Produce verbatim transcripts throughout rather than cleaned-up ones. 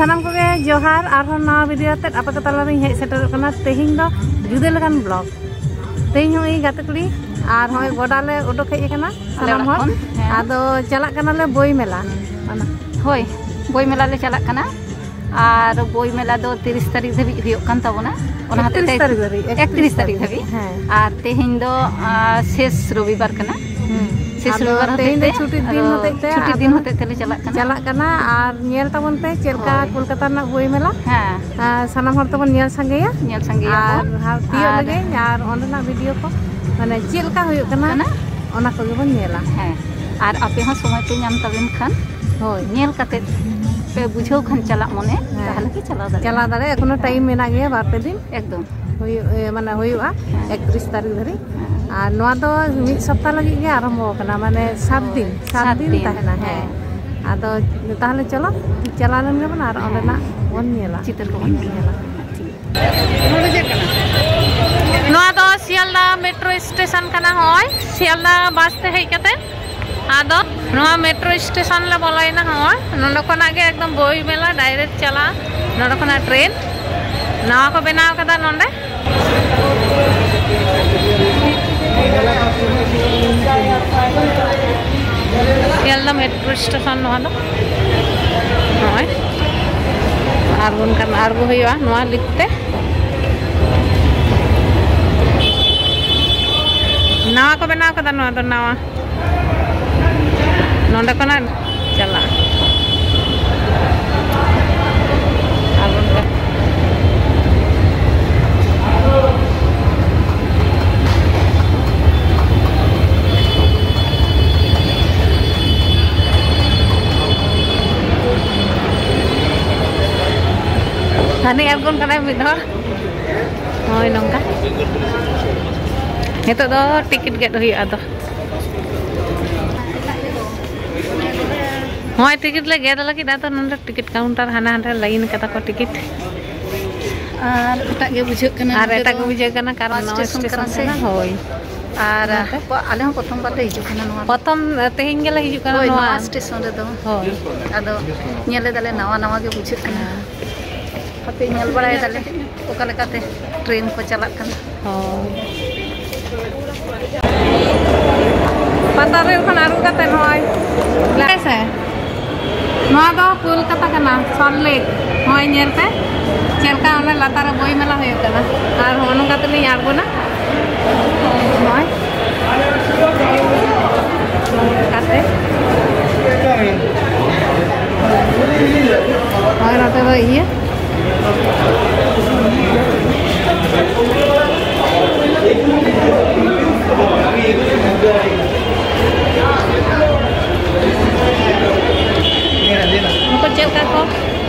ᱥᱟᱱᱟᱢ ᱠᱚᱜᱮ ᱡᱚᱦᱟᱨ, ᱟᱨᱦᱚᱸ ᱱᱟᱣᱟ ᱵᱷᱤᱰᱤᱭᱳ ᱟᱛᱮᱫ ᱟᱯᱮ ᱠᱚ ᱛᱟᱞᱟᱨᱤᱧ ᱦᱮᱡ ᱥᱮᱴᱮᱨᱚᱜ ᱠᱟᱱᱟ᱾ ᱛᱮᱦᱮᱧ ᱫᱚ ᱡᱩᱫᱟᱹ ᱞᱮᱠᱟᱱ ᱵᱞᱚᱜ᱾ ᱛᱮᱦᱮᱧ ᱦᱚᱸ ᱤᱧ ᱜᱟᱛᱮ ᱠᱩᱲᱤ ᱟᱨ ᱦᱚᱸᱜᱼᱚᱭ ᱜᱚᱰᱟ ᱞᱮ ᱩᱰᱩᱠ ᱦᱮᱡ ᱟᱠᱟᱱᱟ᱾ ᱟᱞᱮ ᱥᱟᱱᱟᱢ ᱚᱲᱟᱜ ᱦᱚᱲ ᱠᱷᱚᱱ, ᱦᱮᱸ᱾ ᱟᱫᱚ ᱪᱟᱞᱟᱜ ᱠᱟᱱᱟᱞᱮ ᱵᱳᱭ ᱢᱮᱞᱟ᱾ ᱚᱱᱟ ᱦᱳᱭ, ᱵᱳᱭ ᱢᱮᱞᱟ ᱞᱮ ᱪᱟᱞᱟᱜ ᱠᱟᱱᱟ᱾ ᱟᱨ ᱵᱳᱭ ᱢᱮᱞᱟ ᱫᱚ ᱛᱤᱨᱤᱥ ᱛᱟᱹᱨᱤᱠᱷ ᱫᱷᱟᱹᱵᱤᱡ ᱦᱩᱭᱩᱜ ᱠᱟᱱ ᱛᱟᱵᱚᱱᱟ᱾ ᱚᱱᱟ ᱦᱚᱛᱮᱡ ᱛᱮ ᱮᱠᱛᱨᱤᱥ ᱛᱟᱹᱨᱤᱠᱷ ᱫᱷᱟᱹᱵᱤᱡ, ᱮᱠᱛᱨᱤᱥ ᱮᱠᱛᱨᱤᱥ ᱛᱟᱹᱨᱤᱠᱷ ᱛᱟᱹᱨᱤᱠᱷ ᱫᱷᱟᱹᱵᱤᱡ᱾ ᱦᱮᱸ᱾ ᱟᱨ ᱛᱮᱦᱮᱧ ᱫᱚ, ᱟᱸ, ᱥᱮᱥ ᱨᱚᱵᱤᱵᱟᱨ ᱠᱟᱱᱟ᱾ ᱦᱩᱸ᱾ ᱥᱮᱥ ᱟᱫᱚ ᱨᱚᱵᱤᱵᱟᱨ ᱦᱚᱛᱮᱡ ᱛᱮᱦᱮᱧ ᱫᱚ ᱛᱮ, ᱪᱷᱩᱴᱤ ᱫᱤᱱ ᱟᱫᱚ ᱦᱚᱛᱮᱡ ᱛᱮ ᱪᱷᱩᱴᱤ ᱟᱫᱚ ᱫᱤᱱ ᱦᱚᱛᱮᱡ ᱛᱮᱞᱮ ᱪᱟᱞᱟᱜ ᱠᱟᱱᱟ᱾ ᱪᱟᱞᱟᱜ ᱠᱟᱱᱟ ᱟᱨ ᱧᱮᱞ ᱛᱟᱵᱚᱱ ᱯᱮ ᱪᱮᱫ ᱞᱮᱠᱟ ᱦᱳᱭ᱾ ᱠᱳᱞᱠᱟᱛᱟ ᱨᱮᱱᱟᱜ ᱵᱳᱭ ᱢᱮᱞᱟ᱾ ᱦᱮᱸ᱾ ᱟᱨ ᱥᱟᱱᱟᱢ ᱦᱚᱲ ᱛᱮᱵᱚᱱ ᱧᱮᱞ ᱥᱟᱸᱜᱮᱭᱟ᱾ ᱧᱮᱞ ᱥᱟᱸᱜᱮᱭᱟ ᱟᱨ ᱵᱚᱱ᱾ ᱦᱟᱨ ᱛᱤᱭᱳᱜ ᱟᱨ ᱞᱟᱹᱜᱤᱫ ᱟᱨ ᱚᱸᱰᱮᱱᱟᱜ ᱵᱷᱤᱰᱤᱭᱳ ᱠᱚ, ᱢᱟᱱᱮ, ᱪᱮᱫ ᱞᱮᱠᱟ ᱦᱩᱭᱩᱜ ᱠᱟᱱᱟ, ᱠᱟᱱᱟ? ᱚᱱᱟ ᱠᱚᱜᱮ ᱵᱚᱱ ᱧᱮᱞᱟ᱾ ᱦᱮᱸ᱾ ᱟᱨ ᱟᱯᱮ ᱦᱚᱸ ᱥᱚᱢᱚᱭ ᱯᱮ ᱧᱟᱢ ᱛᱟᱵᱮᱱ ᱠᱷᱟᱱ, ᱦᱳᱭ᱾ ᱧᱮᱞ ᱠᱟᱛᱮ ᱯᱮ ᱵᱩᱡᱷᱟᱹᱣ ᱠᱷᱟᱱ ᱪᱟᱞᱟᱜ ᱢᱚᱱᱮ, ᱦᱮᱸ᱾ ᱛᱟᱦᱚᱞᱮ ᱯᱮ ᱪᱟᱞᱟᱣ ᱫᱟᱲᱮᱭᱟᱜᱼᱟ᱾ ᱪᱟᱞᱟᱣ ᱫᱟᱲᱮᱭᱟᱜᱼᱟ, ᱮᱠᱷᱚᱱᱳ ᱴᱟᱭᱤᱢ ᱢᱮᱱᱟᱜ ᱜᱮᱭᱟ, ᱵᱟᱨ ᱯᱮ ᱫᱤᱱ᱾ ᱮᱠᱫᱚᱢ᱾ ᱦᱩᱭᱩᱜ, ᱮ, ᱢᱟᱱᱮ ᱦᱩᱭᱩᱜᱼᱟ ᱦᱮᱸ᱾ ᱮᱠᱛᱨᱤᱥ ᱛᱟᱹᱨᱤᱠᱷ ᱫᱷᱟᱹᱨᱤᱡ᱾ ᱦᱮᱸ᱾ ᱟᱨ ᱱᱚᱣᱟ ᱫᱚ ᱢᱤᱫ ᱥᱚᱯᱛᱟ ᱞᱟᱹᱜᱤᱫ ᱜᱮ ᱟᱨᱟᱢᱵᱚ ᱟᱠᱟᱱᱟ, ᱢᱟᱱᱮ ᱥᱟᱛ ᱦᱳᱭ, ᱫᱤᱱ, ᱥᱟᱛ ᱥᱟᱛ ᱫᱤᱱ ᱫᱤᱱ᱾ ᱛᱟᱦᱮᱱᱟ᱾ ᱦᱮᱸ᱾ ᱦᱮᱸ᱾ ᱟᱫᱚ ᱛᱟᱦᱚᱞᱮ ᱪᱚᱞᱚ, ᱪᱟᱞᱟᱣ ᱞᱮᱱ ᱜᱮᱵᱚᱱ ᱟᱨ ᱦᱮᱸ᱾ ᱚᱸᱰᱮᱱᱟᱜ ᱵᱚᱱ ᱧᱮᱞᱟ᱾ ᱪᱤᱛᱟᱹᱨ ᱠᱚᱵᱚᱱ ᱧᱮᱞᱟ᱾ ᱱᱚᱣᱟ ᱫᱚ ᱥᱤᱭᱟᱞᱫᱟ ᱢᱮᱴᱨᱳ ᱥᱴᱮᱥᱚᱱ ᱠᱟᱱᱟ᱾ ᱦᱚᱸᱜᱼᱚᱭ ᱥᱤᱭᱟᱞᱫᱟ ᱵᱟᱥ ᱛᱮ ᱦᱮᱡ ᱠᱟᱛᱮ ᱟᱫᱚ ᱱᱚᱣᱟ ᱢᱮᱴᱨᱳ ᱥᱴᱮᱥᱚᱱ ᱞᱮ ᱵᱚᱞᱚᱭᱮᱱᱟ᱾ ᱦᱚᱸᱜᱼᱚᱭ ᱱᱚᱸᱰᱮ ᱠᱷᱚᱱᱟᱜ ᱜᱮ ᱮᱠᱫᱚᱢ ᱵᱳᱭ ᱢᱮᱞᱟ ᱰᱟᱭᱨᱮᱠᱴ ᱪᱟᱞᱟᱜᱼᱟ᱾ ᱱᱚᱸᱰᱮ ᱠᱷᱚᱱᱟᱜ ᱴᱨᱮᱱ ᱱᱟᱣᱟ ᱠᱚ ᱵᱮᱱᱟᱣ ᱠᱟᱫᱟ ᱱᱚᱸᱰᱮ᱾ ᱥᱤᱭᱟᱞᱫᱟ ᱢᱮᱴᱨᱳ ᱥᱴᱮᱥᱚᱱ ᱱᱚᱣᱟ ᱫᱚ᱾ ᱱᱚᱜᱼᱚᱭ ᱟᱬᱜᱚᱱ ᱠᱟᱱᱟ, ᱟᱬᱜᱚ ᱦᱩᱭᱩᱜᱼᱟ ᱱᱚᱣᱟ ᱞᱤᱯ ᱛᱮ᱾ ᱱᱟᱣᱟ ᱠᱚ ᱵᱮᱱᱟᱣ ᱠᱟᱫᱟ ᱱᱚᱣᱟ ᱫᱚ, ᱱᱟᱣᱟ᱾ ᱱᱚᱸᱰᱮ ᱠᱷᱚᱱᱟᱜ ᱪᱟᱞᱟᱜᱼᱟ᱾ ᱟᱨ ᱚᱱᱠᱟ ᱦᱟᱹᱱᱤ ᱟᱬᱜᱚᱱ ᱠᱟᱱᱟᱭ ᱢᱤᱫ ᱦᱚᱲ᱾ ᱦᱳᱭ, ᱱᱚᱝᱠᱟ᱾ ᱱᱤᱛᱚᱜ ᱫᱚ ᱴᱤᱠᱤᱴ ᱜᱮᱫ ᱦᱩᱭᱩᱜᱼᱟ ᱟᱫᱚ᱾ ᱦᱳᱭ, ᱴᱤᱠᱤᱴ ᱞᱮ ᱜᱮᱫ ᱞᱟᱹᱜᱤᱫ, ᱟᱫᱚ ᱱᱚᱰᱮ ᱴᱤᱠᱤᱴ ᱠᱟᱣᱩᱱᱴᱟᱨ ᱦᱟᱱᱟ ᱦᱟᱸᱰᱮ ᱞᱟᱭᱤᱱ ᱠᱟᱫᱟ ᱠᱚ ᱴᱤᱠᱤᱴ᱾ ᱟᱨ ᱮᱴᱟᱜ ᱜᱮ ᱵᱩᱡᱷᱟᱹᱜ ᱠᱟᱱᱟ, ᱟᱨ ᱱᱚᱛᱮ ᱮᱴᱟᱜ ᱫᱚ ᱜᱮ ᱵᱩᱡᱷᱟᱹᱜ ᱠᱟᱱᱟ, ᱠᱟᱨᱚᱱ ᱵᱟᱥ ᱱᱚᱣᱟ ᱥᱴᱮᱥᱚᱱ ᱠᱟᱱᱟ ᱥᱴᱮᱥᱚᱱ ᱥᱮ᱾ ᱠᱟᱱᱟ᱾ ᱦᱳᱭ, ᱟᱨ ᱚᱱᱟᱛᱮ? ᱟᱞᱮ ᱦᱚᱸ ᱯᱨᱚᱛᱷᱚᱢ ᱵᱟᱨ ᱞᱮ ᱦᱤᱡᱩᱜ ᱠᱟᱱᱟ ᱱᱚᱣᱟ᱾ ᱯᱨᱚᱛᱷᱚᱢ, ᱛᱮᱦᱮᱧ ᱜᱮᱞᱮ ᱦᱤᱡᱩᱜ ᱠᱟᱱᱟ ᱦᱳᱭ, ᱱᱚᱣᱟ᱾ ᱱᱚᱣᱟ ᱥᱴᱮᱥᱚᱱ ᱨᱮᱫᱚ᱾ ᱦᱳᱭ᱾ ᱟᱫᱚ ᱧᱮᱞ ᱮᱫᱟᱞᱮ, ᱱᱟᱣᱟ ᱱᱟᱣᱟ ᱜᱮ ᱵᱩᱡᱷᱟᱹᱜ ᱠᱟᱱᱟ᱾ ᱦᱮᱸ᱾ ᱦᱟᱯᱮ ᱧᱮᱞ ᱵᱟᱲᱟᱭ ᱫᱟᱞᱮ ᱚᱠᱟ ᱞᱮᱠᱟᱛᱮ ᱴᱨᱮᱱ ᱠᱚ ᱪᱟᱞᱟᱜ ᱠᱟᱱᱟ᱾ ᱦᱳᱭ᱾ ᱯᱟᱛᱟ ᱨᱮᱞ ᱠᱷᱚᱱ ᱟᱬᱜᱚ ᱠᱟᱛᱮ ᱱᱚᱜᱼᱚᱭ ᱦᱮᱸ ᱥᱮ, ᱱᱚᱣᱟ ᱫᱚ ᱠᱳᱞᱠᱟᱛᱟ ᱠᱟᱱᱟ, ᱥᱚᱞᱴ ᱞᱮᱠ᱾ ᱱᱚᱜᱼᱚᱭ ᱧᱮᱞ ᱯᱮ ᱪᱮᱫ ᱞᱮᱠᱟ ᱚᱱᱟ ᱞᱟᱛᱟᱨ ᱨᱮ ᱵᱳᱭ ᱢᱮᱞᱟ ᱦᱩᱭᱩᱜ ᱠᱟᱱᱟ᱾ ᱟᱨ ᱦᱚᱸᱜᱼᱚ ᱱᱚᱝᱠᱟ ᱛᱮᱞᱤᱧ ᱟᱬᱜᱚᱱᱟ᱾ ᱱᱚᱜᱼᱚᱭ ᱠᱟᱛᱮ᱾ ᱱᱚᱜᱼᱚᱭ ᱱᱚᱛᱮ ᱫᱚ ᱤᱭᱟᱹ᱾ ᱱᱩᱠᱩ ᱪᱮᱫ ᱞᱮᱠᱟ ᱠᱚ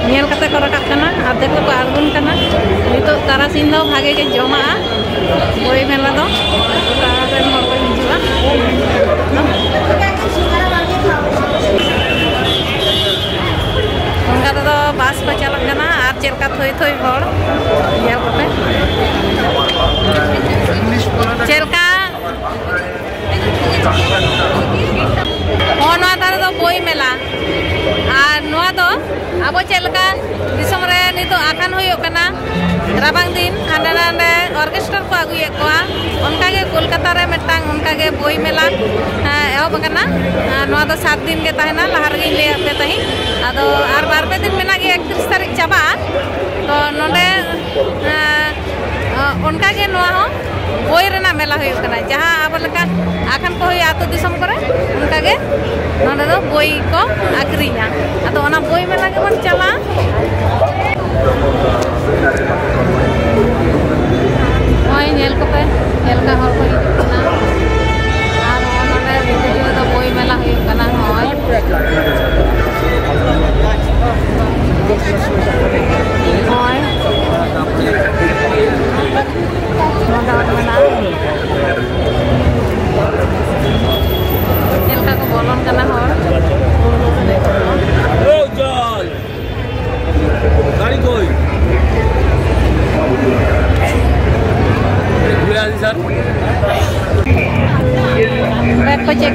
ᱧᱮᱞ ᱠᱟᱛᱮ ᱠᱚ ᱨᱟᱠᱟᱵ ᱠᱟᱱᱟ, ᱟᱨ ᱫᱮᱠᱚ ᱠᱚ ᱟᱬᱜᱚᱱ ᱠᱟᱱᱟ᱾ ᱱᱤᱛᱚᱜ ᱛᱟᱨᱟᱥᱤᱧ ᱫᱚ ᱵᱷᱟᱜᱮ ᱜᱮ ᱡᱚᱢᱟᱜᱼᱟ ᱵᱳᱭ ᱢᱮᱞᱟ ᱫᱚ᱾ ᱜᱚᱴᱟ ᱨᱮᱱ ᱦᱚᱲ ᱠᱚ ᱦᱤᱡᱩᱜᱼᱟ᱾ ᱚᱱᱠᱟ ᱛᱮᱫᱚ ᱵᱟᱥ ᱠᱚ ᱪᱟᱞᱟᱜ ᱠᱟᱱᱟ, ᱟᱨ ᱪᱮᱫ ᱞᱮᱠᱟ ᱛᱷᱚᱭ ᱛᱷᱚᱭ ᱦᱚᱲ ᱧᱮᱞ ᱠᱚᱯᱮ᱾ ᱪᱮᱫ ᱞᱮᱠᱟ? ᱦᱚᱸ, ᱱᱚᱣᱟ ᱫᱷᱟᱨᱮ ᱫᱚ ᱵᱳᱭ ᱢᱮᱞᱟ᱾ ᱟᱨ ᱱᱚᱣᱟ ᱫᱚ ᱟᱵᱚ ᱪᱮᱫ ᱞᱮᱠᱟ ᱫᱤᱥᱚᱢ ᱨᱮ ᱱᱤᱛᱚᱜ ᱟᱠᱷᱟᱱ ᱦᱩᱭᱩᱜ ᱠᱟᱱᱟ, ᱨᱟᱵᱟᱝ ᱫᱤᱱ ᱦᱟᱸᱰᱮ ᱱᱟᱰᱮ ᱚᱨᱠᱮᱥᱴᱟᱨ ᱠᱚ ᱟᱹᱜᱩᱭᱮᱫ ᱠᱚᱣᱟ, ᱚᱱᱠᱟᱜᱮ ᱠᱳᱞᱠᱟᱛᱟ ᱨᱮ ᱢᱤᱫᱴᱟᱝ ᱚᱱᱠᱟᱜᱮ ᱵᱳᱭ ᱢᱮᱞᱟ, ᱮᱸ, ᱮᱦᱚᱵ ᱟᱠᱟᱱᱟ᱾ ᱟᱨ ᱱᱚᱣᱟ ᱫᱚ ᱥᱟᱛ ᱫᱤᱱ ᱜᱮ ᱛᱟᱦᱮᱱᱟ, ᱞᱟᱦᱟ ᱨᱮᱜᱮᱧ ᱞᱟᱹᱭᱟᱫ ᱯᱮ ᱛᱟᱦᱮᱸᱫ᱾ ᱟᱫᱚ ᱟᱨ ᱵᱟᱨ ᱯᱮ ᱫᱤᱱ ᱢᱮᱱᱟᱜ ᱜᱮᱭᱟ, ᱮᱠᱛᱨᱤᱥ ᱛᱟᱹᱨᱤᱠᱷ ᱪᱟᱵᱟᱜᱼᱟ᱾ ᱛᱚ ᱱᱚᱰᱮ, ᱮᱸ, ᱚᱱᱠᱟᱜᱮ ᱱᱚᱣᱟ ᱦᱚᱸ ᱵᱳᱭ ᱨᱮᱱᱟᱜ ᱢᱮᱞᱟ ᱦᱩᱭᱩᱜ ᱠᱟᱱᱟ, ᱡᱟᱦᱟᱸ ᱟᱵᱚ ᱞᱮᱠᱟ ᱟᱠᱷᱟᱱ ᱠᱚ ᱦᱩᱭᱩᱜᱼᱟ ᱟᱹᱛᱩ ᱫᱤᱥᱚᱢ ᱠᱚᱨᱮ, ᱚᱱᱠᱟᱜᱮ ᱱᱚᱰᱮ ᱫᱚ ᱵᱳᱭ ᱠᱚ ᱟᱹᱠᱷᱨᱤᱧᱟ᱾ ᱟᱫᱚ ᱚᱱᱟ ᱵᱳᱭ ᱢᱮᱞᱟ ᱜᱮᱵᱚᱱ ᱪᱟᱞᱟᱜᱼᱟ᱾ ᱱᱚᱜᱼᱚᱭ ᱧᱮᱞ ᱠᱚᱯᱮ, ᱪᱮᱫ ᱞᱮᱠᱟ ᱦᱚᱲ ᱠᱚ ᱦᱤᱡᱩᱜ ᱠᱟᱱᱟ᱾ ᱟᱨ ᱱᱚᱜᱼᱚ ᱱᱚᱰᱮ ᱵᱷᱤᱛᱨᱤ ᱨᱮᱫᱚ ᱵᱳᱭ ᱢᱮᱞᱟ ᱦᱩᱭᱩᱜ ᱠᱟᱱᱟ᱾ ᱱᱚᱜᱼᱚᱭ, ᱱᱚᱜᱼᱚᱭ᱾ ᱱᱚᱰᱮ ᱦᱚᱲ ᱢᱮᱱᱟᱜᱼᱟ᱾ ᱪᱮᱫ ᱞᱮᱠᱟ ᱠᱚ ᱵᱚᱞᱚᱱ ᱠᱟᱱᱟ ᱦᱚᱲ᱾ ᱜᱟᱹᱲᱤ ᱠᱚᱭ? ᱜᱷᱩᱨᱮ ᱟᱥᱤ ᱥᱟᱨ᱾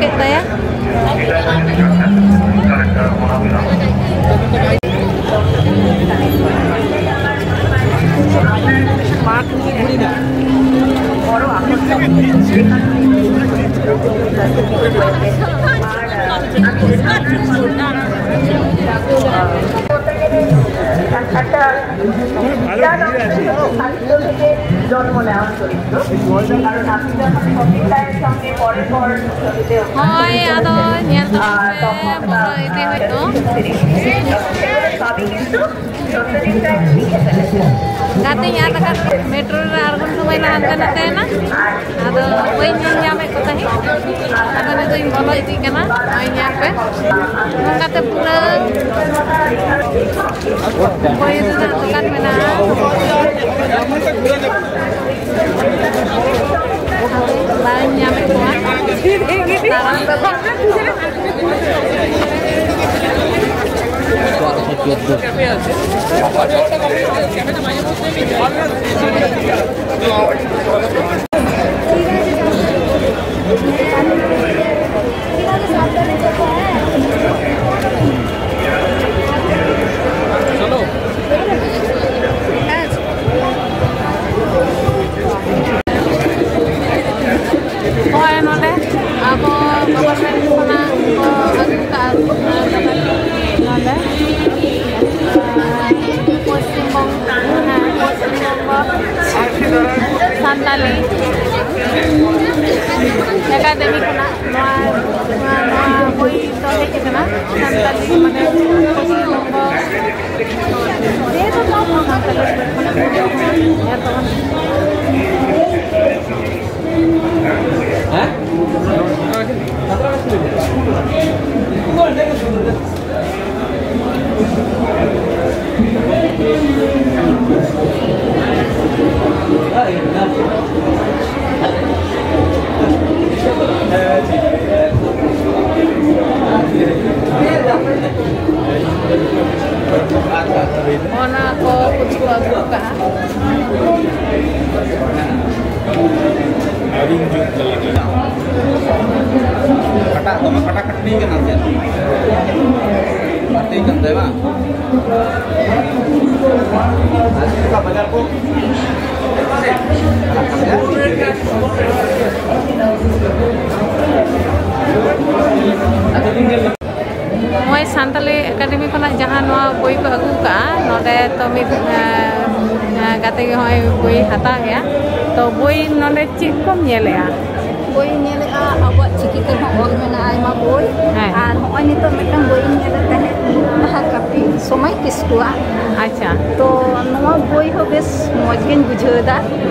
ᱠᱮᱫ ᱛᱟᱭᱟ᱾ একটা বিরাট অংশ সাহিত্য থেকে জন্ম নেওয়া চরিত্র। কারণ আপনি যখন কবিতার সঙ্গে পরে পর ছবিতে ᱦᱳᱭ, ᱟᱫᱚ ᱧᱮᱞ ᱛᱟᱵᱚᱱ ᱯᱮ, ᱵᱚᱞᱚ ᱤᱫᱤ ᱦᱩᱭᱩᱜ ᱫᱚ᱾ ᱥᱟᱵᱤ ᱠᱤᱱᱛᱩ ᱜᱟᱛᱮᱧ ᱟᱫ ᱟᱠᱟᱫ, ᱢᱮᱴᱨᱳ ᱨᱮ ᱟᱬᱜᱚᱱ ᱥᱚᱢᱚᱭ ᱞᱮ ᱦᱟᱱᱛᱮ ᱱᱟᱛᱮᱭᱮᱱᱟ᱾ ᱟᱫᱚ ᱵᱟᱹᱧ ᱧᱮᱞ ᱧᱟᱢᱮᱫ ᱠᱚ ᱛᱟᱦᱮᱸᱫ᱾ ᱟᱫᱚ ᱱᱤᱛᱚᱜ ᱤᱧ ᱵᱚᱞᱚ ᱤᱫᱤᱜ ᱠᱟᱱᱟ᱾ ᱱᱚᱜᱼᱚᱭ ᱧᱮᱞ ᱯᱮ, ᱱᱚᱝᱠᱟᱛᱮ ᱯᱩᱨᱟᱹ ᱵᱳᱭ ᱨᱮᱱᱟᱜ ᱫᱚᱠᱟᱱ ᱢᱮᱱᱟᱜᱼᱟ᱾ ᱵᱟᱹᱧ ᱧᱟᱢᱮᱫ ᱠᱚᱣᱟ᱾ ᱱᱚᱜᱼᱚᱭ ᱱᱚᱰᱮ ᱟᱵᱚ ᱜᱚᱵᱷᱚᱨᱱᱢᱮᱱᱴ ᱠᱷᱚᱱᱟᱜ ᱠᱚ ᱟᱹᱜᱩ ᱠᱟᱜᱼᱟ ᱱᱚᱰᱮ, ᱯᱚᱥᱪᱤᱢ ᱵᱚᱝᱜᱚ, ᱦᱮᱸ, ᱯᱚᱥᱪᱤᱢ ᱵᱚᱝᱜᱚ ᱥᱟᱱᱛᱟᱞᱤ ᱮᱠᱟᱰᱮᱢᱤ ᱠᱷᱚᱱᱟᱜ ᱱᱚᱣᱟ, ᱱᱚᱣᱟ, ᱱᱚᱣᱟ ᱵᱳᱭ ᱫᱚ ᱦᱮᱡ ᱟᱠᱟᱱᱟ᱾ ᱥᱟᱱᱛᱟᱞᱤ ᱢᱟᱱᱮ ᱯᱚᱥᱪᱤᱢ ᱵᱚᱝᱜᱚ ᱥᱟᱱᱛᱟᱞᱤ ᱦᱮᱸ? ᱚᱱᱟ ᱠᱚ ᱯᱩᱛᱷᱤ ᱠᱚ ᱟᱹᱜᱩ ᱟᱠᱟᱫᱼᱟ᱾ ᱟᱹᱣᱨᱤᱧ ᱡᱩᱛ ᱫᱟᱲᱮᱭᱟᱜᱼᱟ᱾ ᱠᱟᱴᱟ, ᱫᱚᱢᱮ ᱠᱟᱴᱟ ᱠᱟᱴᱱᱤ ᱠᱟᱱᱟ ᱥᱮ? ᱵᱟᱹᱲᱛᱤ ᱠᱟᱱ ᱛᱟᱭ ᱵᱟᱝ? ᱵᱟᱡᱟᱨ ᱠᱚ ᱱᱚᱜᱼᱚᱭ ᱥᱟᱱᱛᱟᱞᱤ ᱮᱠᱟᱰᱮᱢᱤ ᱠᱷᱚᱱᱟᱜ ᱡᱟᱦᱟᱸ ᱱᱚᱣᱟ ᱵᱳᱭ ᱠᱚ ᱟᱹᱜᱩ ᱠᱟᱜᱼᱟ, ᱱᱚᱰᱮ ᱛᱚ ᱢᱤᱫ, ᱮᱸ, ᱮᱸ, ᱜᱟᱛᱮ ᱜᱮ ᱱᱚᱜᱼᱚᱭ ᱵᱳᱭ ᱦᱟᱛᱟᱣ ᱜᱮᱭᱟ᱾ ᱛᱚ ᱵᱳᱭ ᱱᱚᱰᱮ ᱪᱮᱫ ᱠᱚᱢ ᱧᱮᱞᱮᱜᱼᱟ? ᱵᱳᱭ ᱧᱮᱞᱮᱜᱼᱟ, ᱟᱵᱚᱣᱟᱜ ᱪᱤᱠᱤ ᱛᱮᱦᱚᱸ ᱚᱞ ᱢᱮᱱᱟᱜᱼᱟ ᱟᱭᱢᱟ ᱵᱳᱭ᱾ ᱦᱮᱸ᱾ ᱟᱨ ᱱᱚᱜᱼᱚᱭ ᱱᱤᱛᱚᱜ ᱢᱤᱫᱴᱟᱝ ᱵᱳᱭᱤᱧ ᱧᱮᱞᱮᱫ ᱛᱟᱦᱮᱸᱫ, ᱢᱩᱞ ᱢᱟᱦᱟ ᱠᱟᱹᱯᱤ, ᱥᱚᱢᱟᱭ ᱠᱤᱥᱠᱩᱣᱟᱜ᱾ ᱟᱪᱪᱷᱟ᱾ ᱛᱚ ᱱᱚᱣᱟ ᱵᱳᱭ ᱦᱚᱸ ᱵᱮᱥ ᱢᱚᱡᱽ ᱜᱤᱧ ᱵᱩᱡᱷᱟᱹᱣ ᱮᱫᱟ᱾